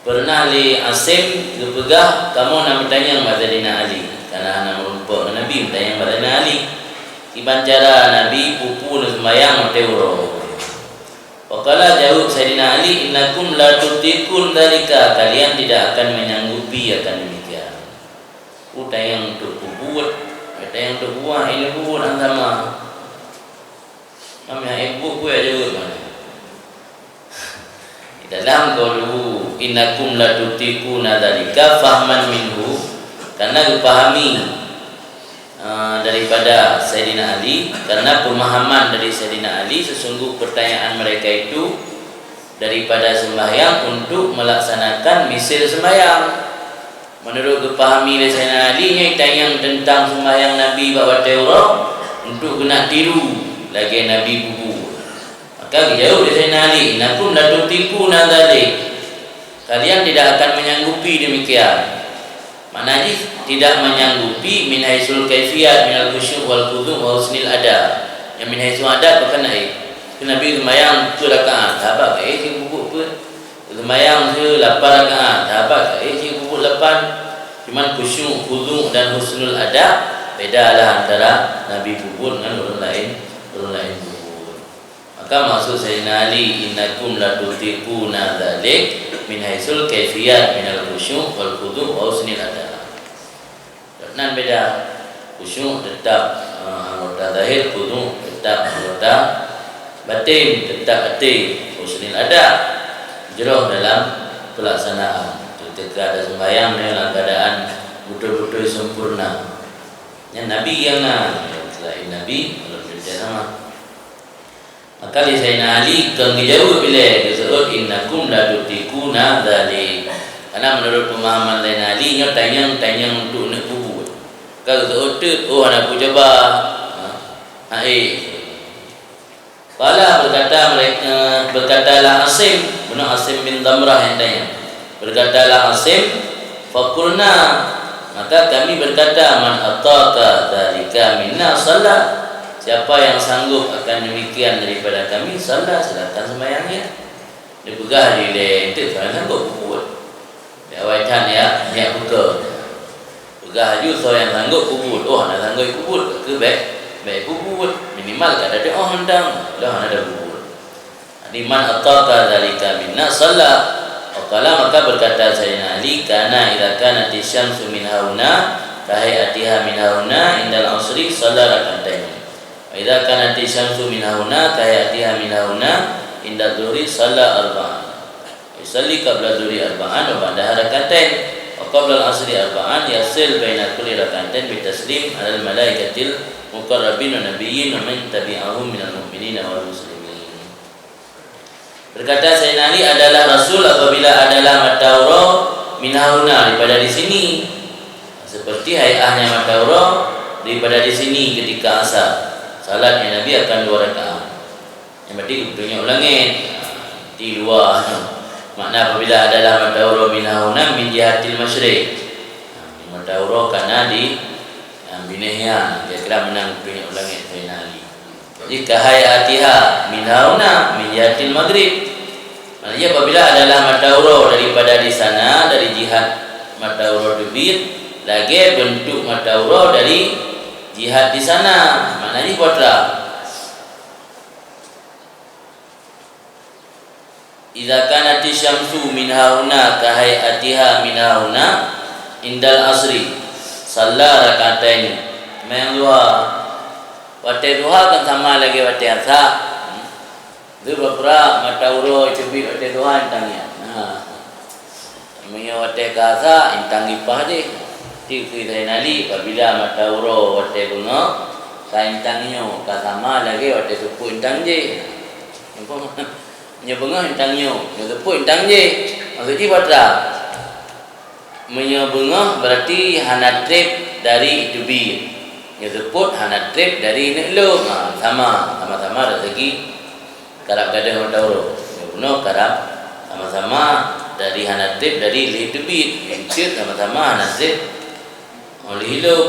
Pernah lé Asim geupeugah, "Kamoe na meutanyong bak Saidina Ali," kana hana meurumpok ngon Nabi, meutanyong bak Saidina Ali, "Kiban cara Nabi peue-peue neuseumbahyang watèe uroe?" Faqala, jaweueb Saidina Ali, "Innakum la tutiqun dzalika, kalian tidak akan menyanggupi akan demikian." Peue tanyong untuk peubuet, tanyong untuk buah, ilée peubuet hana sama. Kami hana peubuet, peue jaweueb mana? Dalam qauluhu, "Innakum la tutiquna dzalika fahman minhu," karena geupahami, eh, daripada Saidina Ali, karena pemahaman dari Saidina Ali, sesungguh pertanyaan mereka itu daripada sembahyang untuk melaksanakan misil sembahyang. Meunurot geupahami lé Saidina Ali, nyan tanyong teuntang seumbahyang Nabi bak watée uroe, untuk geunak tiru lagée Nabi peubuet. Maka geujaweueb lé Saidina Ali, "Innakum la tutiquna dzalik." Kalian tidak akan menyanggupi demikian. Makna jih, tidak menyanggupi min haitsul kaifiyat minal khusyuk wal khudu' wa husnil ada. Nyang min haitsul adad pakon na éh. Keu Nabi seumbahyang peuet rakaat, sahabat ka éh sibubuet peuet. Seumbahyang seulapan rakaat, sahabat ka éh sibubuet lapan. Cuman khusyuk, khudu' dan husnul ada beda lah antara Nabi peubuet ngon ureuëng laén, ureuëng laén peubuet. Maka maksud Saidina Ali, "Innakum la tutiquna dzalik min haitsul kaifiyat minal khusyuk wal khudu' wa husnil ada." Nan beda. Khusyuk tetap, eh, anggota zahir, khudu' tetap anggota batin, tetap até, husnul ada, jroh dalam pelaksanaan. Ketika ada sembahyang, dalam keadaan betul-betul sempurna. Nyan Nabi nyang na, selain Nabi, belum tentu sama. Maka lé Saidina Ali kon geujaweueb ilée geuseuôt, "Innakum la tutiquna dzalik." Karena menurut pemahaman Saidina Ali, nyoe tanyong-tanyong untuk neuk peubuet. Ka geuseuôt teuk, "Oh, hana kucuba." Ha, ha, éh. Qala, berkata mereka, berkatalah Asim, bunoe Asim bin Damrah nyang tanyong. Berkatalah Asim, "Faqulna," maka kami berkata, "Man ataqa dzalika minna shalla." Siapa yang sanggup akan demikian daripada kami, shalla, silakan sembahyang ia. Dipeugah lé, "Ente soe nyang sanggup peubuet." Di awai that ya, nyak buka. Peugah laju soe nyang sanggup peubuet. Oh, hana sanggup peubuet, ka keuh bék, bék peubuet. Minimal ka ada doa mantong, lôn hana ada peubuet. Jadi, "Man ataqa dzalika minna shalla." Wa qala, maka berkata Saidina Ali, "Kana idza kanati syamsu min hauna, ka hayatiha min hauna, indal asri shalla rak'ataini." Fa idza kanati syamsu min hauna ka hayatiha min hauna inda dhuhri shalla arba'an. Yusalli qabla dhuhri arba'an wa ba'daha rak'atain. Wa qabla al-'asri arba'an yasil baina kulli rak'atain bitaslim 'alal malaikatil muqarrabin wa nabiyyin wa man tabi'ahum minal mu'minin wal muslimin. Berkata Sayyidina Ali, "Adalah Rasul apabila adalah mata uroe min hauna, daripada di sini, seperti hai'ahnya mata uroe daripada di sini ketika asar." Salatnya Nabi akan dua rakaat. Yang berarti geutunyok langét. Di luar. Makna apabila adalah mata uroe min hauna min jihatil masyriq. Mata uroe kana di, ah, binéh nyan, kira-kira meunan geutunyok langét Sayyidina Ali. Jadi, kahayatiha min hauna min jihatil maghrib. Maknanya, apabila adalah mata uroe daripada di sana, dari jihat mata uroe teubiet, lagée beuntuk mata uroe dari jihat di sana. Maknanya, kuatra. Idza kanati syamsu min hauna ka hayatiha min hauna indal asri, shalla rak'ataini. Seumayang duha. Watée duha kan sama lagée watée asa. Lheueh bak pura mata uroe teubiet watée duha intang nyan. Nah. Meunyoe watée ka asa, intang gipah jih. Ti keu Zainali, apabila mata uroe watée beungoh, ka intang nyoe, ka sama lagée watée seupôt intang jih. Nampak? Nyoe beungoh intang nyoe, nyoe seupôt intang jih. Maksud jih batra. Meunyoe beungoh berarti hana treb dari teubiet. Nyoe seupôt hana treb dari neuk lom. Ha, sama, sama-sama dari segi karab gadôh mata uroe. Nyoe bunoe karab sama-sama dari hana treb dari lheueh teubiet. Nyoe cit sama-sama hana treb. Oh, lheueh lom.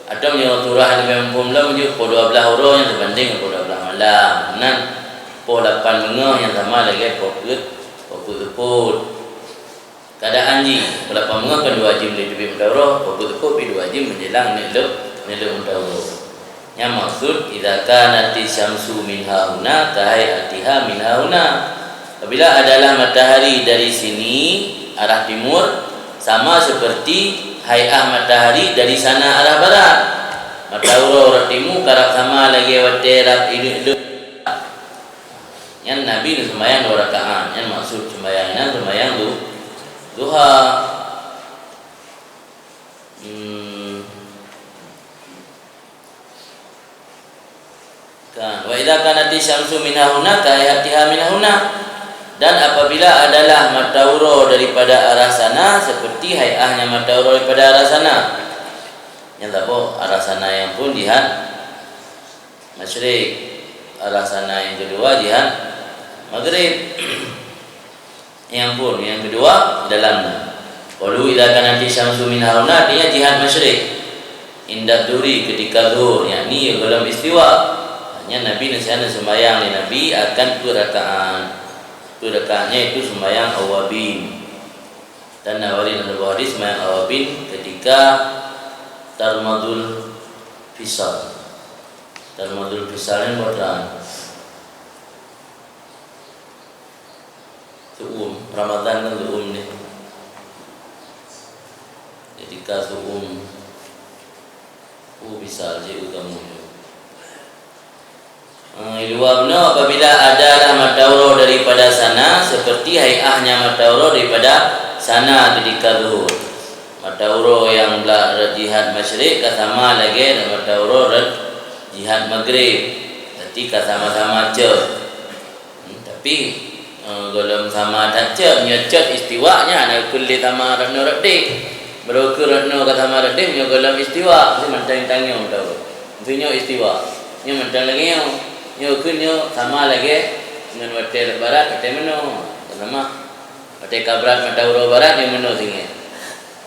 Atau meunyoe surah leubeh muphom lom jeuet poh dua blaih uroe nyang teubandéng ngon poh dua blaih malam. Nan poh lapan beungoh nyang sama lagée poh peuet, poh peuet seupôt. Keadaan jih, poh lapan beungoh kan dua jeuem lé teubiet mata uroe, poh peuet seupôt pih dua jeuem menjelang neuk lom, neuk lom mata uroe. Nyan maksud, "Idza kanati syamsu min hauna ka hayatiha min hauna." Apabila adalah matahari dari sini, arah timur, sama seperti hai'ah matahari dari sana, arah barat. Mata uroe arah timu karab sama lagée watée rab ineuk lom. Nyan Nabi neuseumayang dua rakaat. Nyan maksud seumayang nyan seumayang du-, duha. Hmm. Kan, "Wa idza kanati syamsu min hauna ka hayatiha min hauna." Dan apabila adalah mata uroe daripada arah sana, seperti hai'ahnya mata uroe daripada arah sana. Nyang saboh arah sana nyang phon jihat masyriq, arah sana nyang keudua jihat maghrib. Nyang phon, nyang keudua dalam na. Qalu idza kanati syamsu min hauna, artinya jihat masyriq. Inda dhuhri, ketika zuhur, yakni gohlom istiwa. Hanya Nabi neuseumayang lé Nabi akan peuet rakaat. Peuet rakaat nyan itu seumayang awwabin. Dan Nawawi lam saboh hadis seumayang awwabin ketika tarmadul fisal. Tarmadul fisal nyan buat terang. Su'um, Ramadhan kan su'um ni. Jadi ka su'um. Oh, bisa je kamu tu. Eh, dua bunoe apabila adalah mata uroe daripada sana, seperti hai'ahnya mata uroe daripada sana ketika zuhur. Mata uroe nyang blah jihat masyriq ka sama lagée mata uroe jihat maghrib. Berarti ka sama-sama cot. Hmm, tapi, eh, gohlom sama that cot, nyoe cot istiwa nyan, na keu lé sama rot noe rot deh. Baru keu rot noe ka sama rot deh, nyoe gohlom istiwa, mesti mantong tanyoe tahu. Mesti nyoe istiwa. Nyoe mantong lagée nyoe. Nyoe keu nyoe sama lagée ngon watée rot barat, watée meunoe. Sama. Watée ka brat mata uroe barat, nyoe meunoe singoh.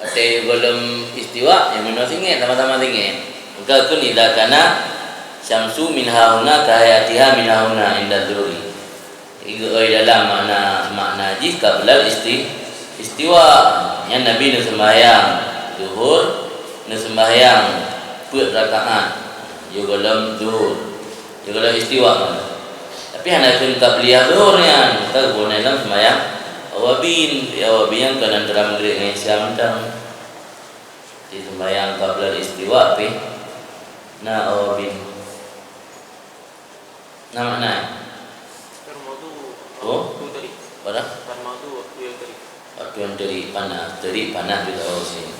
Watée gohlom istiwa, nyoe meunoe singoh, sama-sama singoh. Maka kheun idza kana syamsu min hauna ka hayatiha min hauna inda dhuhri. Iga oi dalam makna, makna jih qablal isti-, istiwa. Nyan Nabi neuseumayang zuhur, neuseumayang peuet rakaat. Jih gohlom zuhur. Jih gohlom istiwa. Tapi hana kheun qabliyah zuhur nyan, ka geuboh na lam seumayang awabin, di awabin nyang keunan teuram geurik ngon Isya mantong. Di seumayang qablal istiwa pih na awabin. Na makna? Tarmadu, oh? Waktu terik. Pada? Tarmadu, waktu yang terik. Waktu yang terik, panas. Terik, panas juga, oh, sini.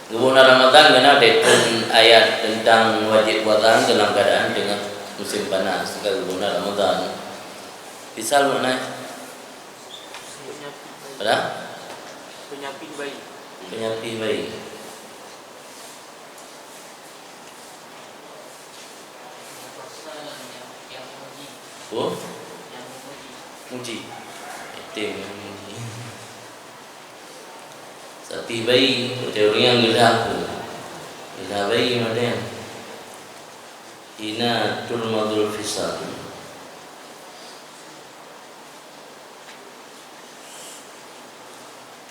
Geuboh na Ramadan keunan teuturun ayat teuntang wajéb puasa dalam keuadaan teungoh musim panas. Ka geuboh na Ramadan. Pisal makna? Pada? Penyapih bayi. Penyapih bayi. Oh? Muji. Item muji. Sapih bayi, watée ureuëng nyang geulah peue? Geulah bayi, madam. Hina turmadul fisal.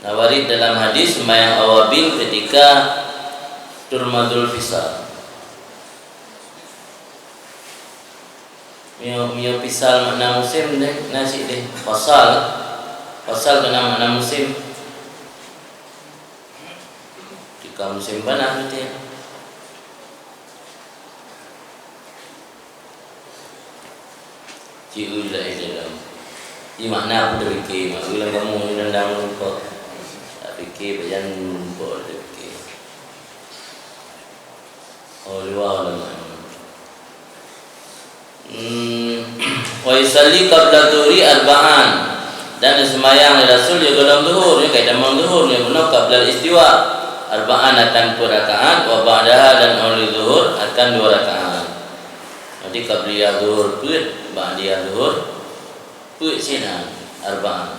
Na waréh dalam hadis seumayang awabin ketika turmadul fisal. Meunyoe, meunyoe fisal makna musim deh, na cit deh. Fasal, fasal keunan makna musim. Ketika musim panas, betul. Ci u laén dalam. Di makna aku terfikir, mak u lam kamu nendang rumpok. Tak fikir, bayan rumpok terfikir. Oh, dua ulama. Hmm. Wa yusalli qabla dhuhri arba'an. Dan seumayang lé Rasul ya golom zuhur, ya kai tamong zuhur, ya bunoe qabla istiwa. Arba'an akan peuet rakaat, wa ba'daha dan 'oh lheueh zuhur akan dua rakaat. Jadi, qabliyah zuhur peuet, ba'diyah zuhur peuet sinan, arba'an.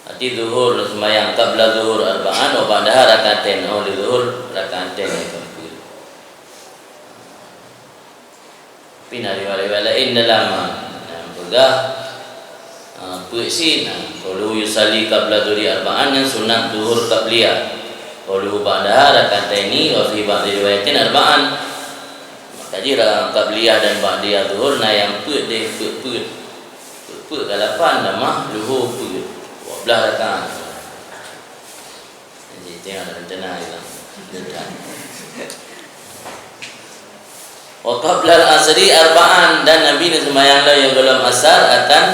Arti zuhur seumayang qabla zuhur arba'an, wa ba'daha rak'atain, 'oh lheueh zuhur rak'atain nyang peuet. Tapi na riwayat-riwayat laén dalam, ah, nyang peugah, ah, peuet sinan, qauluhu yusalli qabla dhuhri arba'an, nyang sunat zuhur qabliyah. Qauluhu ba'daha rak'ataini, wa fi ba'di riwayatin arba'an. Maka jih ra-, qabliyah dan ba'diyah zuhur na nyang peuet deh, peuet-peuet. Peuet-peuet ka lapan, tamah luhur peuet. Dua belas rakaat. Jadi, tengok rencana hilang. Wa qabla al-asri arba'an, dan Nabi neuseumayang lom ya golom asar akan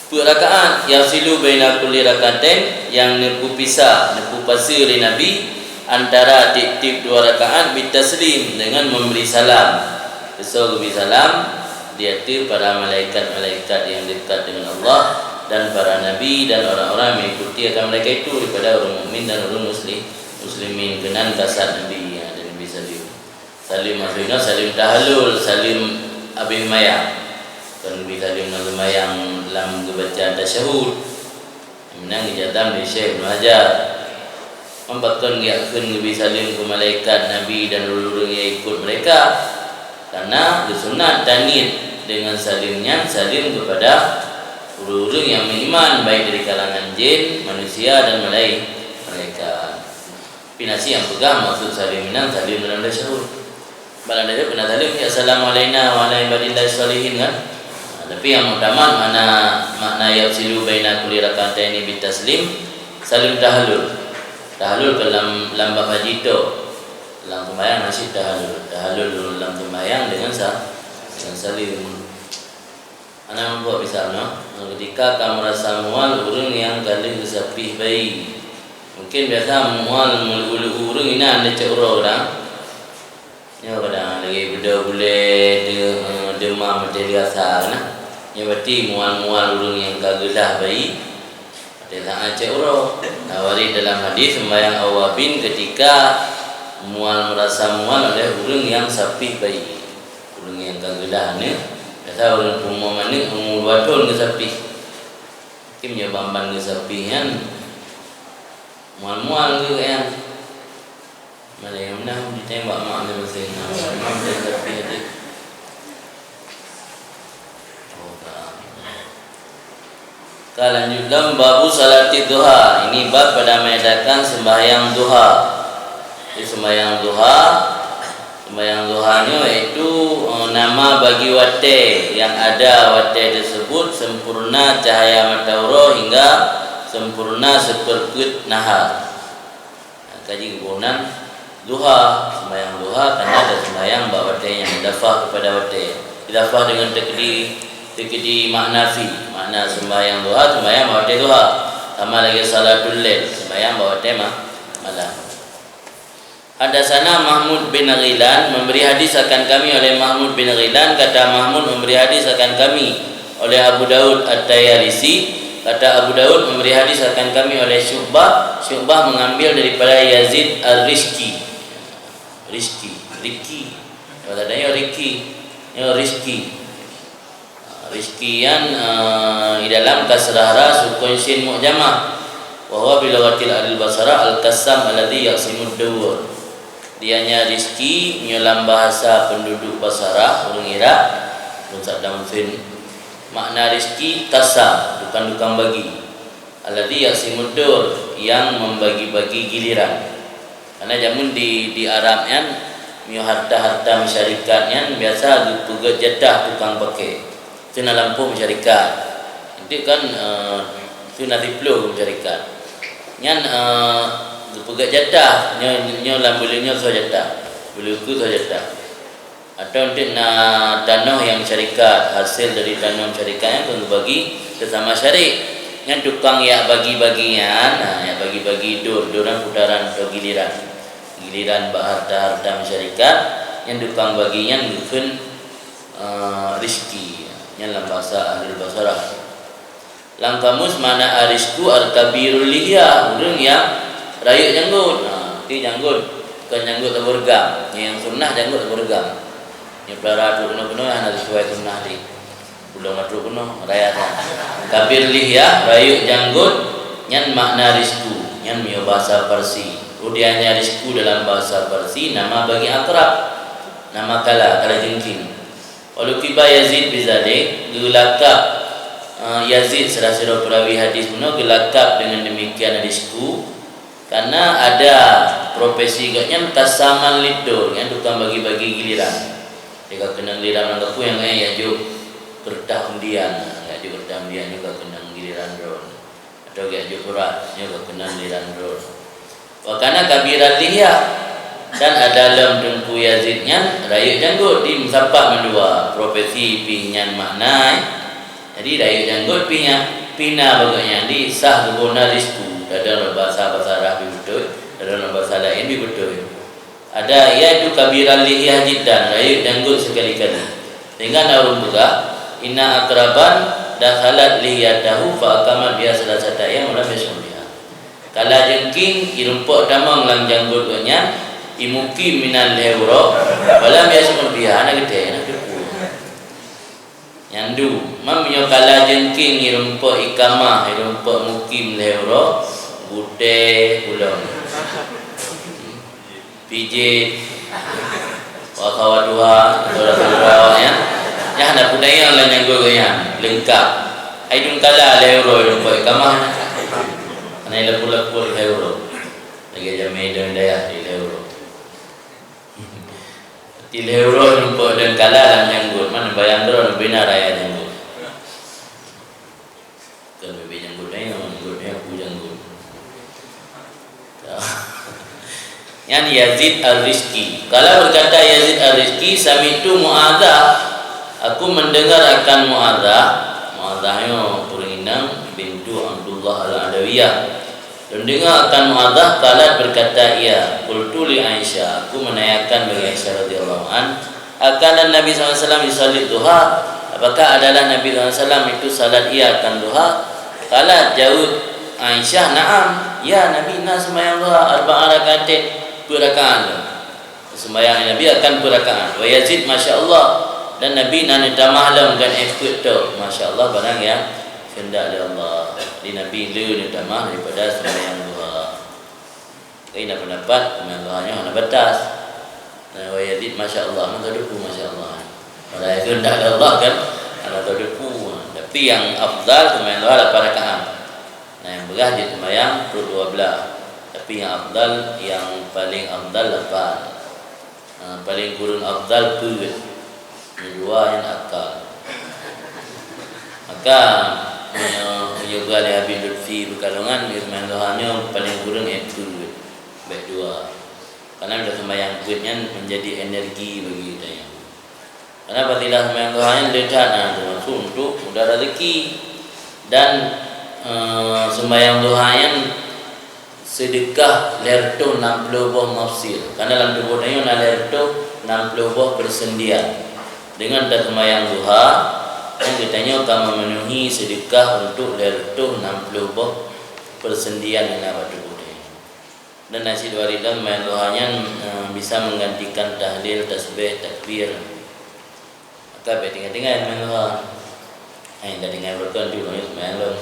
peuet rakaat, yafsilu baina kulli rak'atain, nyang neupeupisah, neupeupaseue lé Nabi antara tiep-tiep dua rakaat, bitaslim, dengan memberi salam. Keusoe geubri salam di ateueh para malaikat-malaikat nyang dekat dengan Allah dan para nabi dan orang-orang yang mengikuti akan mereka itu daripada orang mukmin dan orang muslim, muslimin. Keunan kasat Nabi, ya, dan Nabi saleuem. Saleuem maksudnya saleuem tahallul, saleuem abéh seumayang. Kon geubri saleuem lam seumayang lam geubaca tasyahud. Meunan geujazam lé Syekh Ibnu Hajar. Pakon geujak kheun geubri saleuem keu malaikat, nabi dan ureuëng-ureuëng nyang ikut mereka? Karena geusunat taniet dengan saleuem nyan saleuem keupada ureuëng-ureuëng nyang meuiman, baik dari kalangan jin, manusia dan malai-, malaikat. Tapi na cit nyang peugah maksud saleuem inan saleuem dalam tasyahud. Bak lam tasyahud pernah saleuem, "Assalamu alaina wa ala ibadillah shalihin," kan? Nah, tapi nyang muktamad makna, makna yafsilu baina kulli rak'ataini bitaslim, saleuem tahallul. Tahallul ke lam, lam bab haji tu. Lam seumayang na cit tahallul. Tahallul lam seumayang dengan sa-, dengan saleuem. Hana muphom misalnya, ketika ka meurasa mual ureuëng nyang ka lheueh geusapih bayi. Mungkin biasa mual meuleu-leu ureuëng inan di cot uroe kadang. Nyoe kadang lagi beudôh bulée, de-, eh, deumam watée lheueh asa na. Nyoe berarti mual-mual ureuëng nyang ka geulah bayi. Watée saát cot uroe, na waréh dalam hadis sembahyang awabin ketika mual, meurasa mual oleh ureuëng nyang sapih bayi. Ureuëng nyang ka geulah aneuëk, biasa ureuëng peurumoh aneuëk umu dua thon geusapih. Mungkin meunyoe ban-ban geusapih nyan mual-mual geuh nyan. Malah nyang meunan jitembak mak lé meusén, nah, memang dia tapi aja. Oh, ka. Ka lanjut lom babu salati duha. Ini bab pada membedakan sembahyang duha. Jadi, sembahyang duha, sembahyang duha nyoe yaitu, eh, nama bagi watée yang ada watée tersebut sempurna cahaya mata uroe hingga sempurna seperpeuet nahar. Kaji geuboh nan duha, sembahyang duha, karena ada sembahyang bak watée nyang mudafah kepada watée. Idafah dengan takdi, takdi makna fi. Makna sembahyang duha, sembahyang bak watèe duha. Sama lagèe salatul lail, sembahyang bak watèe ma-, malam. Hadatsana Mahmud bin Ghailan, memberi hadis akan kami oleh Mahmud bin Ghailan, kata Mahmud memberi hadis akan kami oleh Abu Daud At-Tayalisi, kata Abu Daud memberi hadis akan kami oleh Syu'bah, Syu'bah mengambil daripada Yazid Ar-Rizki. Rizki, Riki. Kalau tak ada ya Riki, ya Rizki. Rizki nyan, eh, di dalam kasrah ra sukun sin mu'jamah. Wa huwa bi lughatil ahlil Basra al-qassam alladzi yaqsimud dawur. Dianya rizki nyoe lam bahasa penduduk Basra, ureuëng Irak, ureuëng Saddam Hussein. Makna rizki qassam, tukang-tukang bagi. Alladzi yaqsimud dawur, yang membagi-bagi giliran. Karena jameun di, di Arab nyan, meunyoe harta-harta masyarakat nyan biasa geupeugét jatah tukang paké. Teuna lampôh masyarakat. Enteuk kan, eh, teuna siploh masyarakat. Nyan, eh, geupeugét jatah, nyoe, nyoe lam buleuen nyoe soe jatah. Buleuen keu soe jatah. Atau enteuk na tanoh nyang syarikat, hasil dari tanoh syarikat nyan keu geubagi seusama syarik. Nyan tukang yak bagi-bagi nyan, ha, yak bagi-bagi dor, dor nyan putaran atau giliran. Giliran bak harta-harta masyarakat, nyan tukang bagi nyan geukheun, eh, rizki. Nyan lam bahasa ahli bahasa Arab. Lam kamus makna arisku al-kabirul lihya, ureuëng nyang rayeuk janggot. Ha, ti janggot, bukan janggot saboh reugam. Nyang sunnah janggot saboh reugam. Nyang peulara trok keunoe-keunoe hana sesuai sunnah di. Ulôn trok keunoe, raya that. Kabir lihya, rayeuk janggot, nyan makna risku. Nyan meunyoe bahasa Parsi. Kemudiannya risku dalam bahasa Parsi, nama bagi akrab. Nama kala, kala jengking. Walau kiba Yazid bizalik, geulakab, eh, Yazid salah sidroe peurawi hadis bunoe geulakab dengan demikian hadisku, karena ada profesi gobnyan kasaman lidor, nyan tukang bagi-bagi giliran. Dia ka keunong giliran lam gapu nyang laén, ya jok keureutah undian, ya jok keureutah undian juga keunong giliran droe. Atau geujak jok surat, nyoe geukeunong di Landor. Wa kana kabiran lihya, dan ada lom Teungku Yazid nyan rayeuk janggot di meusapat mandua, profesi pih nyan makna, eh. Jadi, rayeuk janggot pih nyan, pih na bagoe nyan di sah geuboh na risku, dalam bahasa, bahasa Arab pih beutôi, dalam bahasa laén pih beutôi. Ada, yaitu kabiran lihya jiddan, rayeuk janggot sekali-kali. Sehingga na ureuëng peugah, "Inna akraban dakhalat lihyatahu fa aqamat biha salasata ayyam wa lam yash'ur biha." Kala jengking, irumpok tamong lam janggot gobnyan, imukim minan lhée uroe, wa lam yash'ur biha, hana geutem, hana teupeue. Nyan du, man meunyoe kala jengking irumpok ikamah, irumpok mukim lhée uroe, gutée ulôn. Pijet, wa akhawatuha, saudara-saudara awaknyan. Nyan hana peudayang lam janggot gobnyan, leungkab. Hai dum kala lhée uroe irumpok ikamah nyan. Hana ilapor-lapor lhée uroe. Lagée jamé dong dayah di lhée uroe. Di lhée uroe irumpok dong kala lam janggot, man bayang droe bina raya janggot. Bukan bibit janggut nyoe, janggut nyoe, aku janggut. Nyan Yazid Ar-Rizki. Qala, berkata Yazid Ar-Rizki, "Sami'tu Mu'adzah." Aku mendengar akan Mu'adzah. Mu'adzah nyoe ureuëng inong bintu Abdullah Al-Adawiyah. Lôn deungoe akan Mu'adzah, qalat, berkata ia, "Qultu li Aisyah," aku menanyakan bagi Aisyah radhiyallahu an, "Akana Nabi sallallahu alaihi wasallam yusalli duha?" Apakah adalah Nabi sallallahu alaihi wasallam itu salat ia akan duha? Qalat, jaweueb Aisyah, "Na'am, ya, Nabi na seumayang duha arba'a rakaatin, peuet rakaat." Seumbahyang Nabi akan peuet rakaat. Wa yazid, masya Allah. Dan Nabi na neutamah lom ngon ék peuet tok, masya Allah, barang nyang keundak lé Allah. Jadi Nabi le neutamah daripada seumbahyang duha. Laén na peundapat, seumbahyang duha nyoe hana batas. Nah, wa yazid, masya Allah, mantong teupeu, masya Allah. Barang nyang keundak lé Allah kan, hana teupeu. Tapi nyang afdal seumbahyang duha lapan rakaat. Nah, nyang beurah jeuet seumbahyang peuet dua blah. Tapi nyang afdal, nyang paléng afdal lapan. Ha, paléng kureueng afdal peuet. Nyang dua nyan akal. Maka, meunyoe, meunyoe geualih Habib Lutfi Peukalongan, di seumbahyang duha nyoe paléng kureueng ék peuet. Bèk dua. Karena bila seumbahyang peuet nyan menjadi energi bagi geutanyoe. Karena fadilah seumayang duha nyan le that, na, teumasuk untuk mudah rezeki. Dan, eh, seumayang duha nyan seudeukah lhèe reutôh nam ploh boh mafsir. Karena lam tuboh tanyoe na lhèe reutôh nam ploh boh peusendian. Deungon taseumayang duha, nyan geutanyoe ka memenuhi seudeukah untuk lhèe reutôh nam ploh boh peusendian nyang na bak tuboh tanyoe. Dan na cit dua ridha, seumayang duha nyan, eh, bisa menggantikan tahlil, tasbih, takbir. Maka bèk tinggai-tinggai seumayang duha. Hai, dah tinggai beureukat tu, lôn seumayang lôn.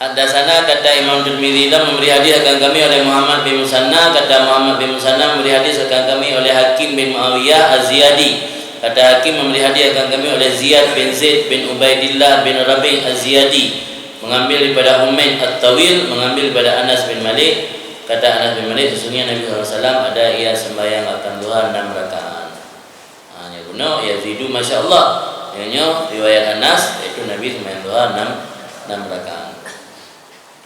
Haddatsana, kata Imam Tirmidzi, lom, memberi hadis akan kami oleh Muhammad bin Musanna, kata Muhammad bin Musanna memberi hadis akan kami oleh Hakim bin Muawiyah Az-Ziyadi, kata Hakim memberi hadis akan kami oleh Ziyad bin Zaid bin Ubaidillah bin Rabi' Az-Ziyadi, mengambil daripada Humaid At-Tawil, mengambil daripada Anas bin Malik, kata Anas bin Malik, sesungguhnya Nabi sallallahu alaihi wasallam ada ia sembahyang akan duha enam rakaat. Ha, nyang bunoe yazidu, masya Allah. Nyoe, nyoe riwayat Anas, yaitu Nabi seumayang duha enam, enam rakaat.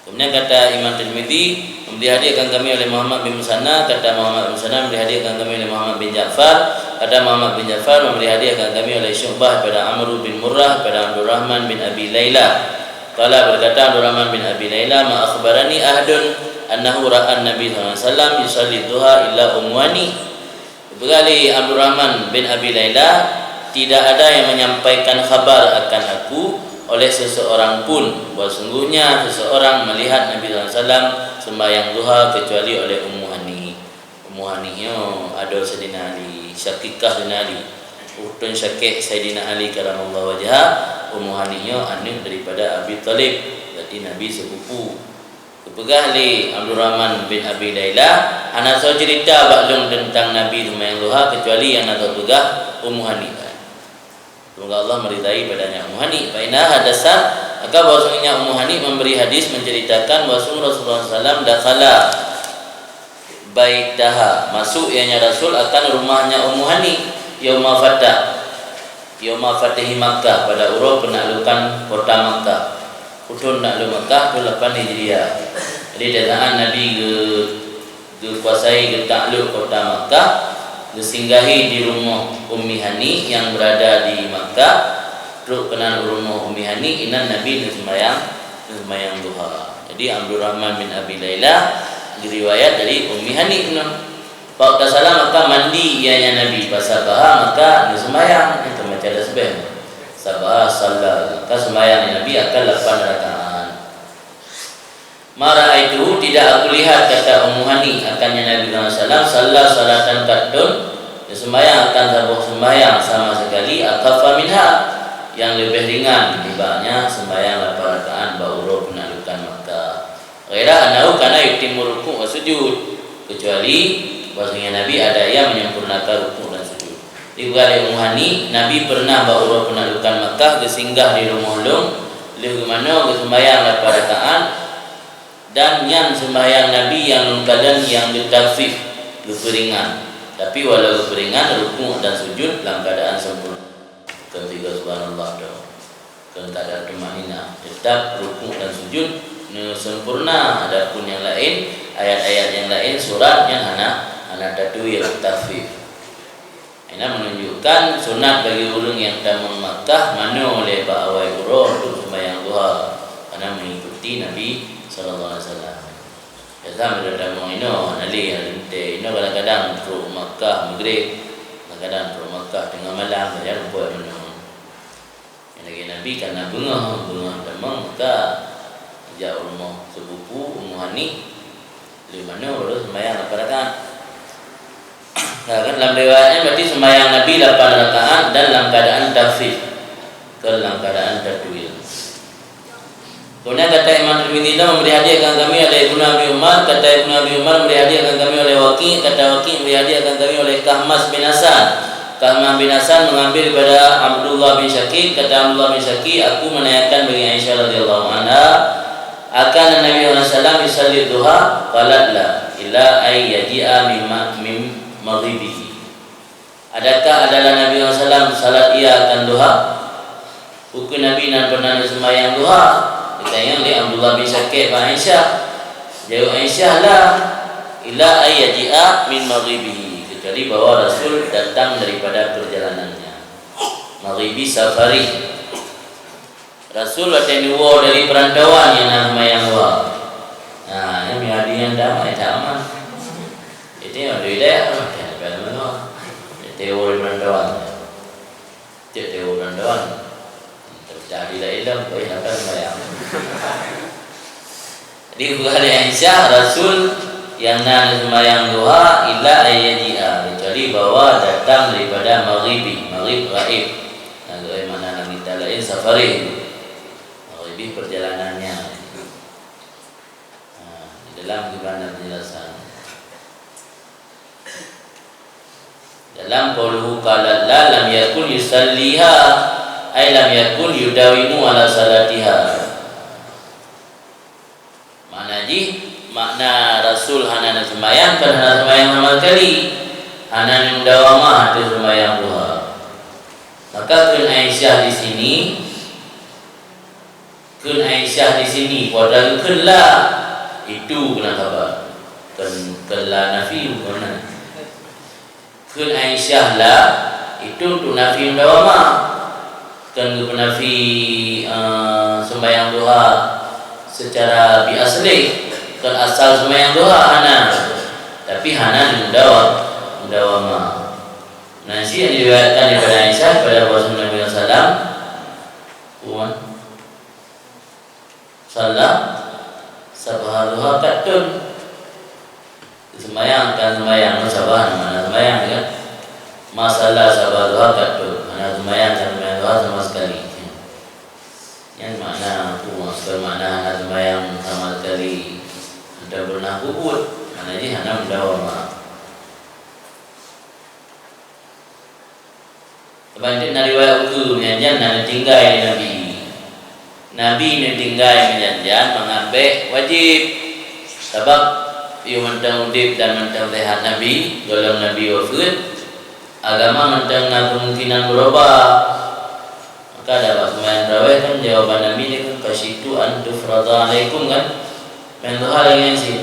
Kemudian kata Imam Tirmidzi, memberi hadis akan kami oleh Muhammad bin Musanna, kata Muhammad bin Musanna, memberi hadis akan kami oleh Muhammad bin Ja'far, kata Muhammad bin Ja'far, memberi hadis akan kami oleh Syu'bah kepada Amr bin Murrah, kepada Abdurrahman bin Abi Laila. Qala, berkata Abdurrahman bin Abi Laila, "Ma akhbarani ahadun annahu ra'a Nabi sallallahu alaihi wasallam yusalli duha illa Ummu Hani." Geupeugah lé Abdurrahman bin Abi Laila, "Tidak ada yang menyampaikan khabar akan aku oleh seseorang pun, bahwa sungguhnya seseorang melihat Nabi sallallahu alaihi wasallam sembahyang duha kecuali oleh Ummu Hani." Ummu Hani nyoe adoe Saidina Ali, syaqiqah Saidina Ali. Uhtun syaqiq Saidina Ali karamallahu wajhah, Ummu Hani nyoe aneuk daripada Abi Thalib, berarti Nabi sepupu. Geupeugah lé Abdurrahman bin Abi Laila, "Hana soe ceurita bak lôn teuntang Nabi seumayang duha, keucuali nyang na soe peugah Ummu Hani." Semoga Allah meridai padanya Ummu Hani. Fa innaha haddatsat, maka bahwasanya Ummu Hani memberi hadis, menceritakan bahwasanya Rasulullah sallallahu alaihi wasallam dakhala baitaha, masuk ianya Rasul akan rumahnya Ummu Hani, yauma fatah, yauma fatihi Makkah, pada uroe penaklukan kota Makkah. Uthon takluk Makkah tu lapan Hijriah. Jadi, di saat Nabi geu-, geukuasai, geutakluk kota Makkah, geusinggahi di rumoh Ummi Hani nyang beurada di Makkah, trok keunan u rumoh Ummi Hani, inan Nabi neuseumayang, neuseumayang duha. Jadi, Abdurrahman bin Abi Laila geuriwayat dari Ummi Hani keunoe. Fa'tasalah, maka mandi ianya Nabi, fasabbaha, maka neuseumayang, nyang teumaca tasbih. Sabbaha, shalla, maka seumayang Nabi akan lapan rakaat. Ma ra'aitu, tidak aku lihat, kata Ummu Hani, akannya Nabi sallallahu alaihi wasallam, shalla shalatan qattun, neuseumayang akan saboh seumayang sama sekali, akhaffa minha, yang lebih ringan dibandingnya seumayang lapan rakaat bak uroe penaklukan Makkah. Ghaira annahu kana yutimmu ruku' wa sujud, kecuali bahwasanya Nabi ada ia menyempurnakan rukuk dan sujud. Di Ummu Hani, Nabi pernah bak uroe penaklukan Makkah geusinggah di rumoh lôn, lheueh geumanoe geuseumayang lapan rakaat, dan nyan seumayang Nabi nyang lôn kalon nyang geukhafif, geupeuringan. Tapi walau geupeuringan, rukuk dan sujud lam keadaan sempurna. Kon tiga subhanallah tu. Kon keadaan tumakninah, teutap rukuk dan sujud neusempurna. Adapun nyang laén, ayat-ayat nyang laén, surat nyan hana, hana tatwil, takhfif. Inan menunjukkan sunat bagi ureuëng nyang tamong Makkah manoe lé bak awai uroe untuk seumayang duha, karena mengikuti Nabi sallallahu alaihi wasallam. Biasa meunyoe tamong inoe, hana lé, hana lé teuntèe. Inoe kadang-kadang trok Makkah Maghrib, kadang-kadang trok Makkah teungoh malam, kadang peuet manoe. Nyang lagèe Nabi ka na beungoh, beungoh tamong, maka jak u rumoh sepupu Ummu Hani, lheueh manoe baru seumayang lapan rakaat. Nah, kan lam riwayat nyan berarti seumayang Nabi lapan rakaat dan lam keadaan takhfif, kon lam keadaan tatwil. Kemudian kata Imam Tirmidzi, "Memberi hadiah akan kami oleh Ibnu Abi Umar," kata Ibnu Abi Umar, "memberi hadiah akan kami oleh Waqi'," kata Waqi', "memberi hadiah akan kami oleh Kahmas bin Hasan." Kahmas bin Hasan mengambil daripada Abdullah bin Syaqiq, kata Abdullah bin Syaqiq, "Aku menanyakan bagi Aisyah radhiyallahu anha, akan Nabi sallallahu alaihi wasallam yusalli duha?" Qalat, "La, illa ay yaji'a mimma, min maghribihi." Adakah adalah Nabi sallallahu alaihi wasallam salat ia akan duha? Bukon Nabi nan pernah neuseumayang duha? Geutanyong lé Abdullah bin Syaqiq bak Aisyah. Jaweueb Aisyah, "La, illa ay yaji'a min maghribihi." Kecuali bahwa Rasul datang daripada perjalanannya. Maghribi safari. Rasul watée neuwoe dari peurantauan nyang na seumayang duha. Nah, nyan meunyoe hadis nyang damai, that aman. Itu nyang dui deh, ah, kan, kan, kan. Itu woe dari peurantauan. Tiep-tiep ureueng doang. Tapi tak ada ilmu, boleh apa sembahyang. Jadi, bukan Aisyah, Rasul nyang na seumayang duha, illa ayyaji'a, kecuali bahwa datang daripada maghribi, maghrib gaib. Nah, gaib makna nang kita lain safari. Maghribi perjalanannya. Ha, di dalam gimana penjelasan? Dalam qauluhu qala la lam yakun yusalliha, ai lam yakun yudawimu ala salatiha. Makna jih, makna Rasul hana na seumayang, kon hana seumayang sama sekali. Hana mudawamah ateueh seumayang duha. Maka kheun Aisyah di sini, kheun Aisyah di sini, pada kheun la, itu keunan kaba. Kheun, kheun la nafi, bukan. Kheun Aisyah la, itu untuk nafi mudawamah. Kheun geupeunafi, eh, sembahyang duha secara bi aslih. Kheun asal sembahyang duha hana. Tapi hana mudawam-, mudawamah. Nah, isi yang diriwayatkan daripada Aisyah pada Rasulullah sallallahu alaihi wasallam, Puan. Salat sabha duha kattun. Seumayang kan seumayang, sabha na mana seumayang, kan? Ma salat sabha duha kattun. Hana seumayang kan seumayang duha sama sekali. Nyan makna aku, maksud makna hana seumayang sama sekali. Hana pernah kubut. Makna jih hana mudawamah. Sabab na riwayat ukeue meujan-jan na neutinggai lé Nabi. Nabi neutinggai meujan-jan mangat bék wajéb. Sabab yôh mantong udeb dan mantong seuhat Nabi, gohlom Nabi wafeuet, agama mantong na keumungkinan beurubah. Maka ada bak seumayang tarawih kan jawaban Nabi dia kan, "Khasyitu an tufradha alaikum," kan? Meudoa lagée nyan cit.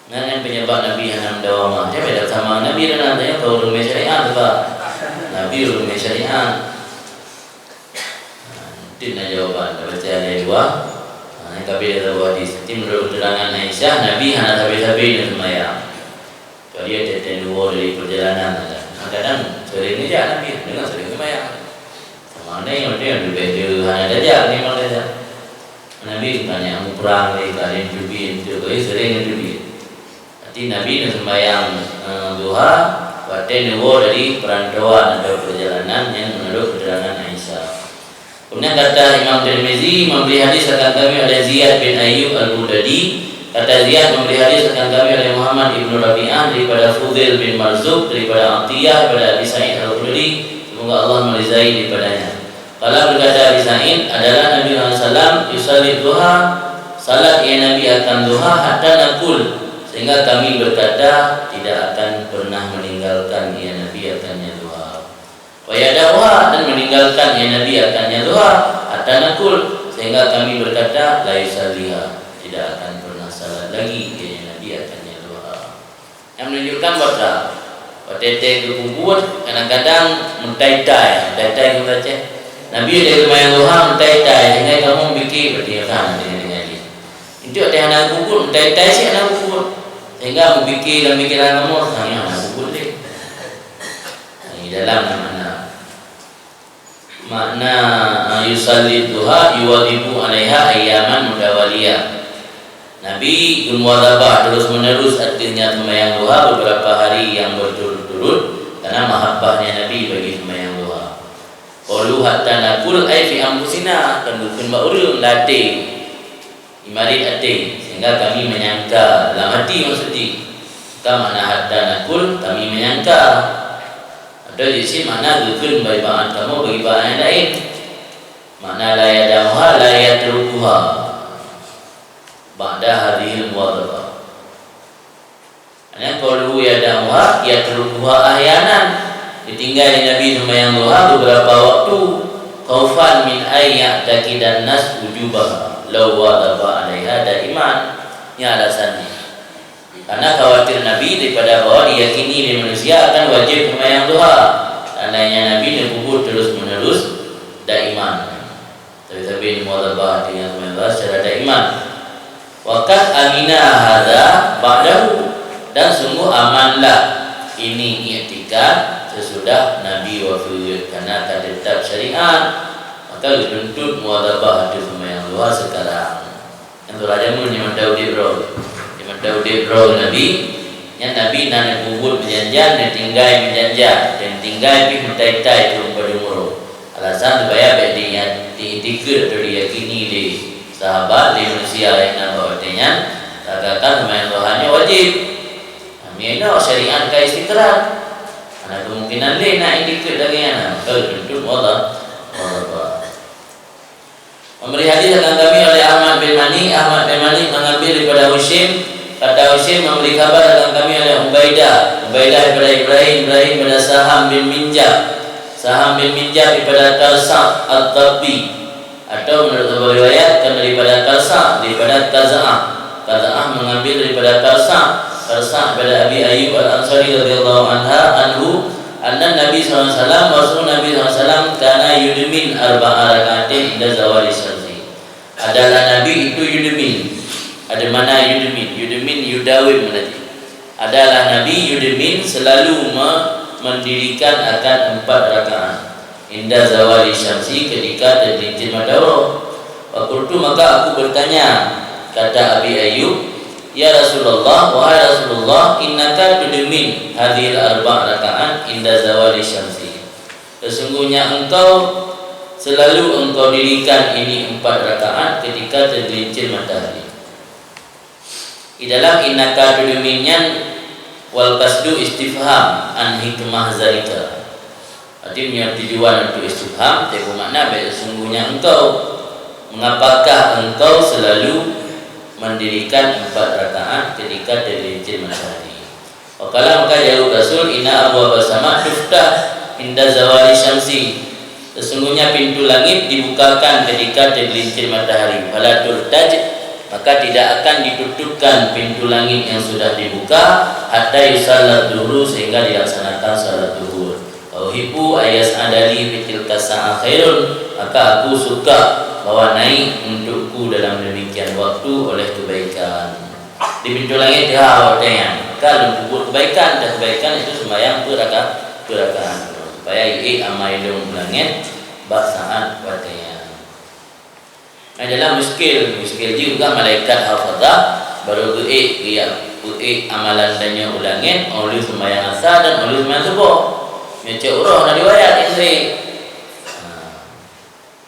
Nyan nyang peunyeubab Nabi hana mudawamah. Dia beda sama Nabi dan ada yang kau ureueng syariat tu, Pak. Nabi ureueng syariat. Ha, itu na jawaban. Dah baca ayat dua. Ha, yang kami dah tahu hadis. Jadi, menurut keterangan Aisyah, Nabi hana sabe-sabe na seumayang. Kecuali ada teuwoe dari perjalanan saja. Kadang-kadang sering saja Nabi, dengan sering seumayang. Sama ada yang, ada yang berbeda, hana tajak, memang tajak. Nabi bukan yang muprang lé, ka lheueh teubiet, teubiet, sering teubiet. Berarti Nabi na seumayang, eh, duha, watée neuwoe dari perantauan atau perjalanan yang menurut keterangan Aisyah. Kemudian kata Imam Tirmizi, memberi hadis akan kami oleh Ziyad bin Ayyub Al-Bughdadi. Kata Ziyad, memberi hadis akan kami oleh Muhammad ibnu Rabi'ah daripada Fudail bin Marzuq, daripada Atiyah, daripada Abi Sa'id Al-Khudri, semoga Allah meridai daripadanya. Qala, berkata Abi Sa'id, adalah Nabi sallallahu alaihi wasallam yusalli duha, salat ia Nabi akan duha, hatta naqul, sehingga kami berkata, tidak akan pernah meninggalkan ia Nabi akannya duha. Wa yada'uha, dan meninggalkan ia Nabi akannya duha, hatta naqul, sehingga kami berkata, la yusalliha, tidak akan pernah salat lagi ia Nabi akannya duha. Yang menunjukkan bahwa watée-watée geupeubuet, kadang-kadang meutai-tai, meutai-tai keu baca. Nabi watée seumayang duha meutai-tai, sehingga kamoe pikir, berarti kan, dengan, dengan dia. Itu watée hana geupeubuet, meutai-tai cit hana geupeubuet. Sehingga meupikir dalam pikiran kamoe, "Hanya hana geupeubuet lé." Ini dalam makna. Makna, eh, yusalli duha, yuwadhibu alaiha ayyaman mutawaliyah. Nabi geumuwadhabah terus-menerus, artinya seumayang duha beberapa hari yang berturut-turut karena mahabbahnya Nabi bagi seumayang duha. Qalu hatta naqul, ai fi anfusina, kan geukheun bak ureueng, lam até. Imarit até, sehingga kami menyangka, dalam hati maksud jih. Ka makna hatta naqul, kami menyangka. Atau jih cit makna geukheun bak ibarat kamoe bak ibarat nyang laén. Makna la yada'uha, la yatrukuha. Ba'da hadhil muwadhabah. Hanya qauluhu yada'uha, yatrukuha ahyanan. Ditinggai lé Nabi seumayang duha beberapa waktu. Khaufan min ay ya'taqidan nas wujubaha, law wadhaba alaiha daiman. Nyan alasan jih. Karena khawatir Nabi daripada bahwa diyakini lé manusia akan wajib seumayang duha. Seandainya Nabi neupeubuet terus-menerus daiman. Sabe-sabe muwazabah dengan seumayang duha secara daiman. Wa qad amina hadza ba'dahu, dan sungguh amanlah ini iktikad sesudah Nabi wafat, karena akan tetap syariat, maka geutuntut muwazabah ateueh seumayang duha sekarang. Nyang tu raja mun nyang mantap udeb droe. Nyang mantap udeb droe Nabi, nyan Nabi na neupeubuet meujan-jan, neutinggai meujan-jan, dan tinggai pih meutai-tai turun padum uroe. Alasan supaya bék di-, diiktikad atau diyakini lé sahabat, lé manusia nyang na bak watée nyan, seakan-akan seumayang duha nyoe wajéb. Meunyoe syariat ka istiqrar, hana kemungkinan lé na iktikad lagée nyan, maka geutuntut muwazabah. Memberi hadis akan kami oleh Ahmad bin Mani. Ahmad bin Mani mengambil daripada Husaim. Kata Husaim, memberi khabar akan kami oleh Ubaidah. Ubaidah daripada Ibrahim, Ibrahim daripada Saham bin Minjab. Saham bin Minjab daripada Karsa' Ad-Dabbi. Atau menurut sebuah riwayat, bukan daripada Karsa', daripada Kaza'ah. Kaza'ah mengambil daripada Karsa'. Karsa' daripada Abi Ayyub Al-Ansari radhiyallahu anha, anhu, anna Nabi sallallahu alaihi wasallam, Rasul Nabi sallallahu alaihi wasallam, kana yudmin arba'a raka'atin inda zawali syamsi. Adalah Nabi itu yudmin. Ada makna yudmin. Yudmin yudawim berarti. Adalah Nabi yudmin selalu me-, mendirikan akan empat rakaat. Inda zawali syamsi, ketika tergelincir matahari. Wa qultu, maka aku bertanya, kata Abi Ayyub, "Ya Rasulullah, wahai Rasulullah, innaka tudmin hadhil arba' rakaat inda zawali syamsi." Sesungguhnya engkau selalu engkau dirikan ini empat rakaat ketika tergelincir matahari. Di dalam innaka tudmin nyan wal qasdu istifham an hikmah zalika. Artinya tujuan untuk istifham, tapi makna baik sesungguhnya engkau, mengapakah engkau selalu mendirikan empat rakaat ketika tergelincir matahari? Wa qala, maka jawab Rasul, "Inna abwaba sama tuftah inda zawali syamsi." Sesungguhnya pintu langit dibukakan ketika tergelincir matahari. Fala turtaj, maka tidak akan ditutupkan pintu langit yang sudah dibuka, hatta yusallat duhru, sehingga dilaksanakan salat duhur. Fa uhibbu ayyas'ada li fi tilka sa'ah khairun, maka aku suka bahwa naik untukku dalam demikian waktu oleh kebaikan. Di pintu langét teuhah watée nyan, ka lôn peubuet keubaikan, dan keubaikan itu seumayang peuraka-, peurakaat. Supaya iék amai lôn u langét bak saát watée nyan. Nah, dalam muskil, muskil jih peugah malaikat hafazah, barô geuék, geujak peuék amalan tanyoe u langét, óh lheueh seumayang asa dan óh lheueh seumayang suboh. Nyoe cok uroe na riwayat nyang geuék. Nah.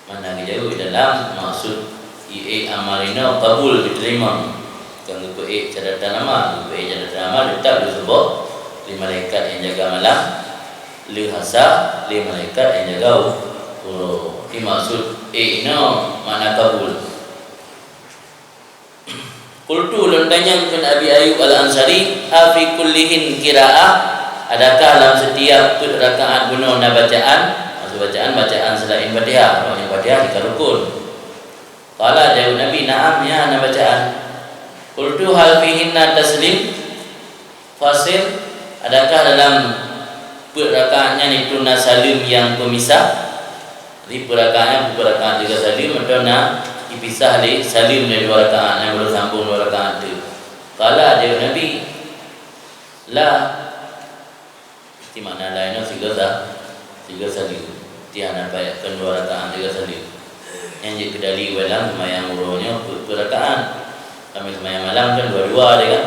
Mana geujaweueb dalam maksud iék amal inoe kabul geuteurimong. Kon geupeuék catatan amal, geupeuék catatan amal teutap lheueh suboh lé malaikat nyang jaga malam, lheueh asa lé malaikat nyang jaga uroe. Di maksud ék inoe makna kabul. Qultu, lôn tanyong kheun Abi Ayyub Al-Ansari, "A fi kullihin qiraah, adakah lam setiap peuet rakaat bunoe na bacaan?" Maksud bacaan, bacaan selain Fatihah, maknanya Fatihah di ka rukun. Qala, jaweueb Nabi, "Na'am, ya, na bacaan." Qultu, "Hal fihinna taslim fasil, adakah dalam peuet rakaat nyan itu na saleuem nyang peumisah?" Jadi, peuet rakaat nyan, peuet rakaat teuga saleuem, atau na ipisah lé saleuem lé dua rakaat, nyang baru sambung dua rakaat tu. Qala, jaweueb Nabi, "La." Di makna la inoe sigoe sa-, sigoe saleuem. Di hana payah kon dua rakaat teuga saleuem. Nyan jeuet keu dali walang seumayang uroe nyoe peuet-peuet rakaat. Kami seumayang malam kan dua-dua deh kan.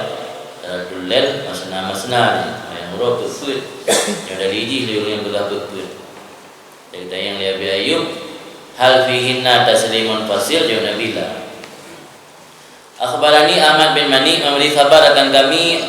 Salatul lail masna-masna deh. Seumayang uroe peuet-peuet. Nyoe dali jih lé ureueng nyang peugah peuet-peuet. Dari tanyong lé Abi Ayyub, "Hal fihinna taslimun fasil?" Jaweueb Nabi, "La." Akhbarani Ahmad bin Mani, memberi khabar akan kami,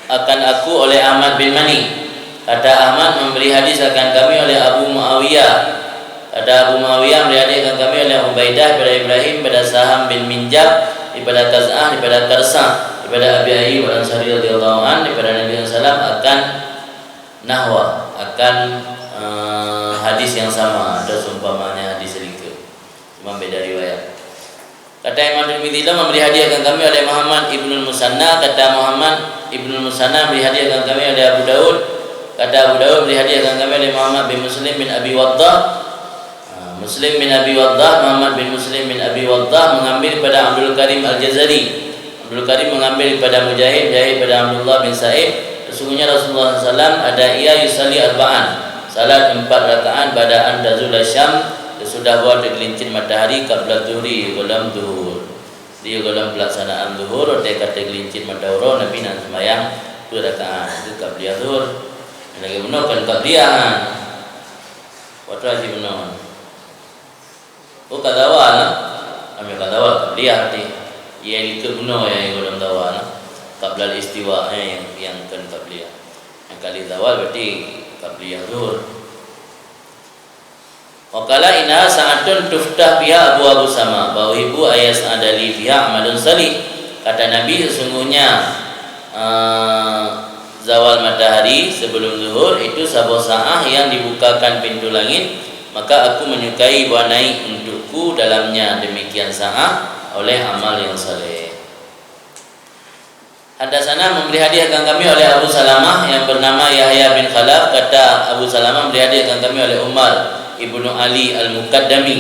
akan aku oleh Ahmad bin Mani. Kata Ahmad, memberi hadis akan kami oleh Abu Muawiyah. Kata Abu Muawiyah, memberi hadis akan kami oleh Ubaidah daripada Ibrahim, daripada Saham bin Minjab, daripada Kaz'ah, daripada Karsah, daripada Abi Ayyub Al-Ansari radhiyallahu anhu, daripada Nabi sallallahu alaihi wasallam akan nahwa, akan, eh, hadis yang sama atau seumpamanya hadis selikeu. Cuma beda riwayat. Kata Imam Tirmidzi, "Lom memberi hadiah keu kami oleh Muhammad ibnul Musanna." Kata Muhammad ibnul Musanna, "Beri hadiah keu kami oleh Abu Daud." Kata Abu Daud, "Beri hadiah keu kami oleh Muhammad bin Muslim bin Abi Waddah." Ha, Muslim bin Abi Waddah, Muhammad bin Muslim bin Abi Waddah mengambil pada Abdul Karim Al-Jazari. Abdul Karim mengambil pada Mujahid, Mujahid pada Abdullah bin Sa'id. Sesungguhnya Rasulullah sallallahu alaihi wasallam ada ia yusalli arba'an, salat empat rakaat, ba'da an tazula syam, sesudah bahwa tergelincir matahari, qabla zuhri, golom zuhur. Di golom pelaksanaan zuhur, watèe ka tergelincir matahari, Nabi na seumayang dua rakaat, itu qabliyah zuhur. Lagèe bunoe kan qabliyah. Watèe jih bunoe. Oh, ka zawal, nah. Ambil ka zawal, qabliyah berarti. Ia likot bunoe nyang golom zawal, nah. Qablal istiwa, eh, nyang, nyang kon qabliyah. Nyang kali zawal berarti qabliyah zuhur. Wa qala innaha sa'atun tuftah fiha abwabu sama, fa uhibbu an yas'ada li fiha amalun salih. Kata Nabi, sesungguhnya, eh, zawal matahari sebelum zuhur itu saboh saah yang dibukakan pintu langit, maka aku menyukai bahwa naik untukku dalamnya demikian saah oleh amal yang saleh. Haddatsana, memberi hadiah kepada kami oleh Abu Salamah yang bernama Yahya bin Khalaf, kata Abu Salamah, memberi hadiah kepada kami oleh Umar ibnu Ali Al-Muqaddami.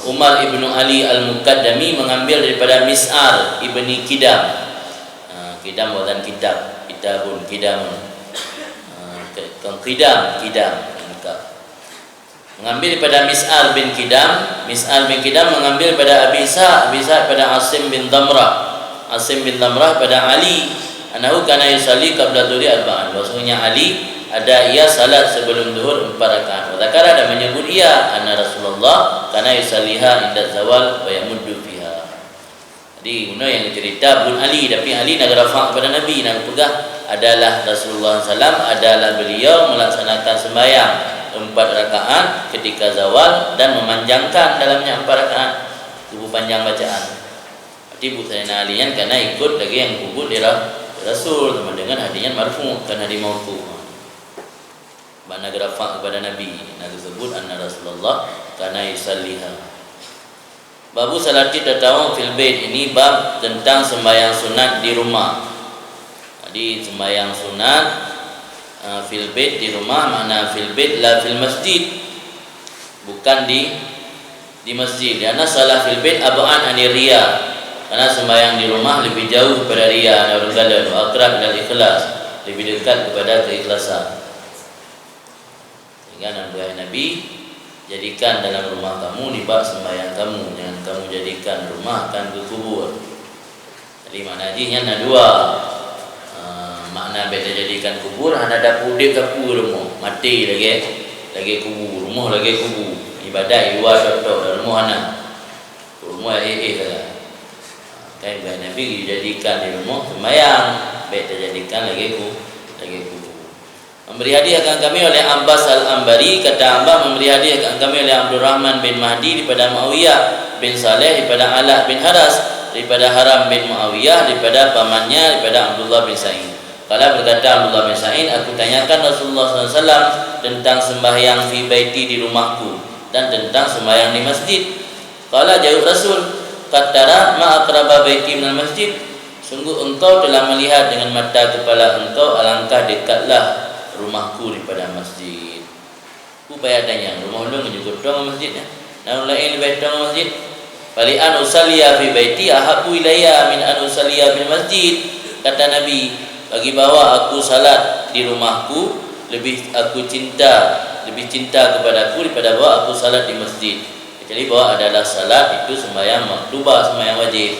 Umar ibnu Ali Al-Muqaddami mengambil daripada Mis'ar ibni Kidam. Ha, Kidam wazan kitab, kitabun, kidamun. Ha, ke-, ke-, Kidam, Kidam. Mengambil daripada Mis'ar bin Kidam, Mis'ar bin Kidam mengambil pada Abi Ishaq, Abi Ishaq pada Asim bin Damrah, Asim bin Damrah pada Ali, annahu kana yusalli qabla dhuhri arba'an, bahwasanya Ali ada ia salat sebelum zuhur empat rakaat. Wa dzakara, dan menyebut ia, anna Rasulullah kana yusalliha inda zawal wa yamuddu fiha. Jadi, bunoe nyang cerita bukan Ali, tapi Ali na geurafa' kepada Nabi, na geupeugah adalah Rasulullah sallam, adalah beliau melaksanakan sembahyang empat rakaat ketika zawal dan memanjangkan dalamnya empat rakaat, geupanjang bacaan. Berarti buet Saidina Ali nyan kana ikut lagèe nyang geupeubeuet lé Ra-, Rasul, sama dengan hadis nyan marfu', bukan hadis mauquf. Makna geurafa' kepada Nabi, na geuseubut anna Rasulullah kana yusalliha. Babu salati tatawwu' fil bait, ini bab tentang sembahyang sunat di rumah. Jadi, sembahyang sunat, eh, fil bait, di rumah, makna fil bait la fil masjid. Bukan di, di masjid. Karena salat fil bait ab'ad anir riya. Karena sembahyang di rumah lebih jauh daripada riya, dan ureueng galon, wa aqrab ilal ikhlas, lebih dekat kepada keikhlasan. Sehingga na geupeugah Nabi, "Jadikan dalam rumah kamu nibak sembahyang kamu, jangan kamu jadikan rumah akan keu kubur." Jadi, makna jih nyan na dua. Ah, makna bèk tajadikan kubur, hana tapeuudép sapeue rumoh, maté lagèe, lagèe kubu, rumoh lagèe kubu. Ibadat di luwa tok-tok, lam rumoh hana. Rumoh éh-éh saja. Kan geupeugah Nabi, "Jadikan di rumoh sembahyang, bèk tajadikan lagèe ku-, lagèe kubur." Memberi hadiah kepada kami oleh Abbas Al-Ambari, kata Abbas, memberi hadiah kepada kami oleh Abdurrahman bin Mahdi daripada Muawiyah bin Saleh, daripada Ala bin Haras, daripada Haram bin Muawiyah, daripada pamannya, daripada Abdullah bin Sa'id. Qala, berkata Abdullah bin Sa'id, "Aku tanyakan Rasulullah sallallahu alaihi wasallam tentang sembahyang fi baiti, di rumahku, dan tentang sembahyang di masjid." Qala, jawab Rasul, "Qad tara ma aqraba baiti minal masjid." Sungguh engkau telah melihat dengan mata kepala engkau alangkah dekatlah rumahku daripada masjid. Peue payah tanyong, rumoh ulôn jeuet tong masjid nyan. Na ureueng laén leubeh tong masjid. "Fali an usalliya fi baiti ahabbu ilayya min an usalliya fil masjid," kata Nabi, "Bagi bahwa aku salat di rumahku lebih aku cinta, lebih cinta kepadaku daripada bahwa aku salat di masjid." Kecuali bahwa adalah salat itu sembahyang maktubah, sembahyang wajib.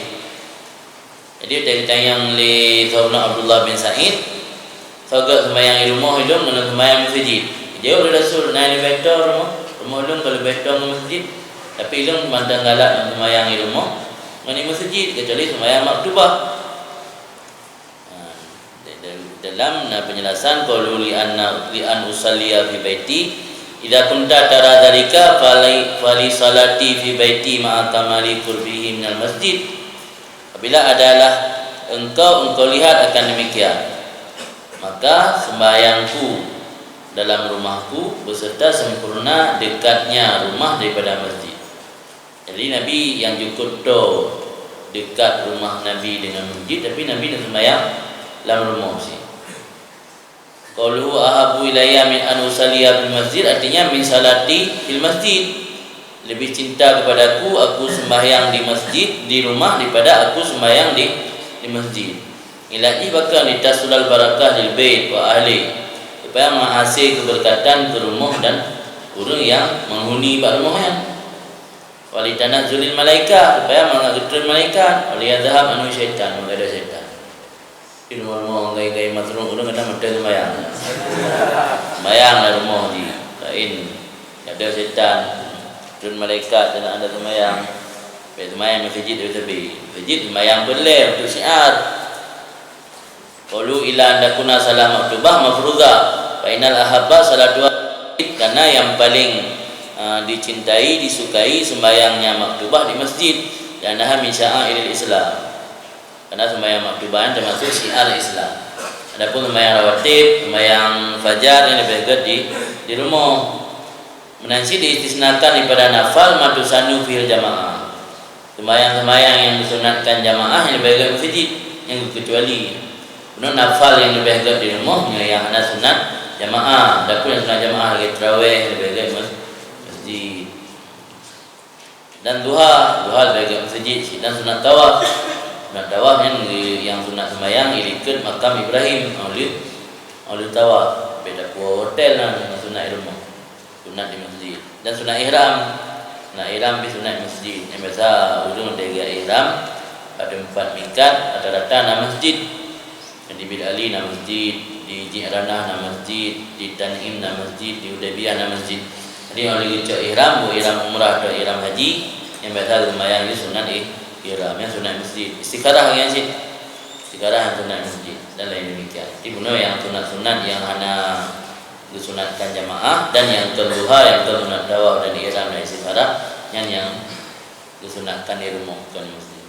Jadi, watèe geutanyong lé saudara Abdullah bin Sa'id, "Soe gèt sembahyang di rumoh ulôn ngon sembahyang di masjid?" Jaweueb lé Rasul, "Na leubeh tong rumoh, rumoh ulôn ka leubeh tong ngon masjid, tapi ulôn mantong galak ngon sembahyang di rumoh ngon di masjid, kecuali sembahyang maktubah." Ha, dalam na penjelasan, qalu li anna, li an usalliya fi baiti, idza kunta tara dzalika, fali, fali salati fi baiti ma'a kamali qurbihi minal masjid. Apabila adalah engkau, engkau lihat akan demikian, maka sembahyangku dalam rumahku beserta sempurna dekatnya rumah daripada masjid. Jadi Nabi nyang jukut toe dekat rumah Nabi dengan masjid, tapi Nabi na seumayang lam rumoh sit. Qauluhu ahabbu ilayya min an usalliya fil masjid, artinya min salati fil masjid. Lebih cinta kepadaku aku sembahyang di masjid, di rumah, daripada aku sembahyang di, di masjid. Nilai jih bahkan litasulal barakah lil bait wa ahli, supaya meuhasé keberkatan keu rumoh dan ureuëng nyang menghuni bak rumoh nyan. Walitanazzulil malaikah, supaya mangat geutreun malaikat. Waliyadhhab anhu syaitan, mangat ada syaitan. Di rumoh-rumoh gai-gai masrung ureuëng kadang meuteun sembahyang. Sembahyang lam rumoh jih. Laén ada syaitan. Treun malaikat dan ada sembahyang. Baik sembahyang masjid dia sabe. Masjid sembahyang peureulée untuk syiar. Qalu illa an takuna salah maktubah mafruza. Fa innal ahabba salatuha, karena yang paling, eh, dicintai, disukai sembahyangnya maktubah di masjid. Dan daha min sya'airil Islam. Karena sembahyang maktubah nyan termasuk syiar Islam. Adapun sembahyang rawatib, sembahyang fajar nyan leubeh gét di, di rumoh. Meunan cit diistisnakan daripada nafal ma tusannu fihil jamaah. Sembahyang-sembahyang nyang disunatkan jamaah nyan leubeh gét masjid, nyang geukecuali. Bunoe nafal nyang leubeh gét di rumoh, nyoe nyang hana sunat jamaah. Adapun nyang sunat jamaah lagée tarawih, leubeh gét mas-, masjid. Dan duha, duha leubeh gét masjid sit, dan sunat tawaf. Sunat tawaf nyan di, nyang sunat seumayang di likot makam Ibrahim, 'oh lheueh, 'oh lheueh tawaf. Beda puwoe hotel nyan, sunat di rumoh. Sunat di masjid. Dan sunat ihram. Sunat ihram pih sunat di masjid. Nyang biasa ureuëng lagée ihram, bak teumpat mikat, rata-rata na masjid. Di Bil Ali na masjid, di Ji'ranah na masjid, di Tan'im na masjid, di Hudaybiyah na masjid. Jadi, 'oh lheueh geucok ihram, beu ihram umrah atau ihram haji, nyang biasa geumayang di sunat ih-, ihram, nyang sunat masjid. Istikharah nyang cit. Istikharah nyang sunat masjid dan lain demikian. Jadi, bunoe nyang sunat-sunat nyang hana geusunatkan jamaah dan nyang kon duha, nyang kon sunat tawaf dan ihram dan istikharah, nyan nyang geusunatkan di rumoh, kon masjid.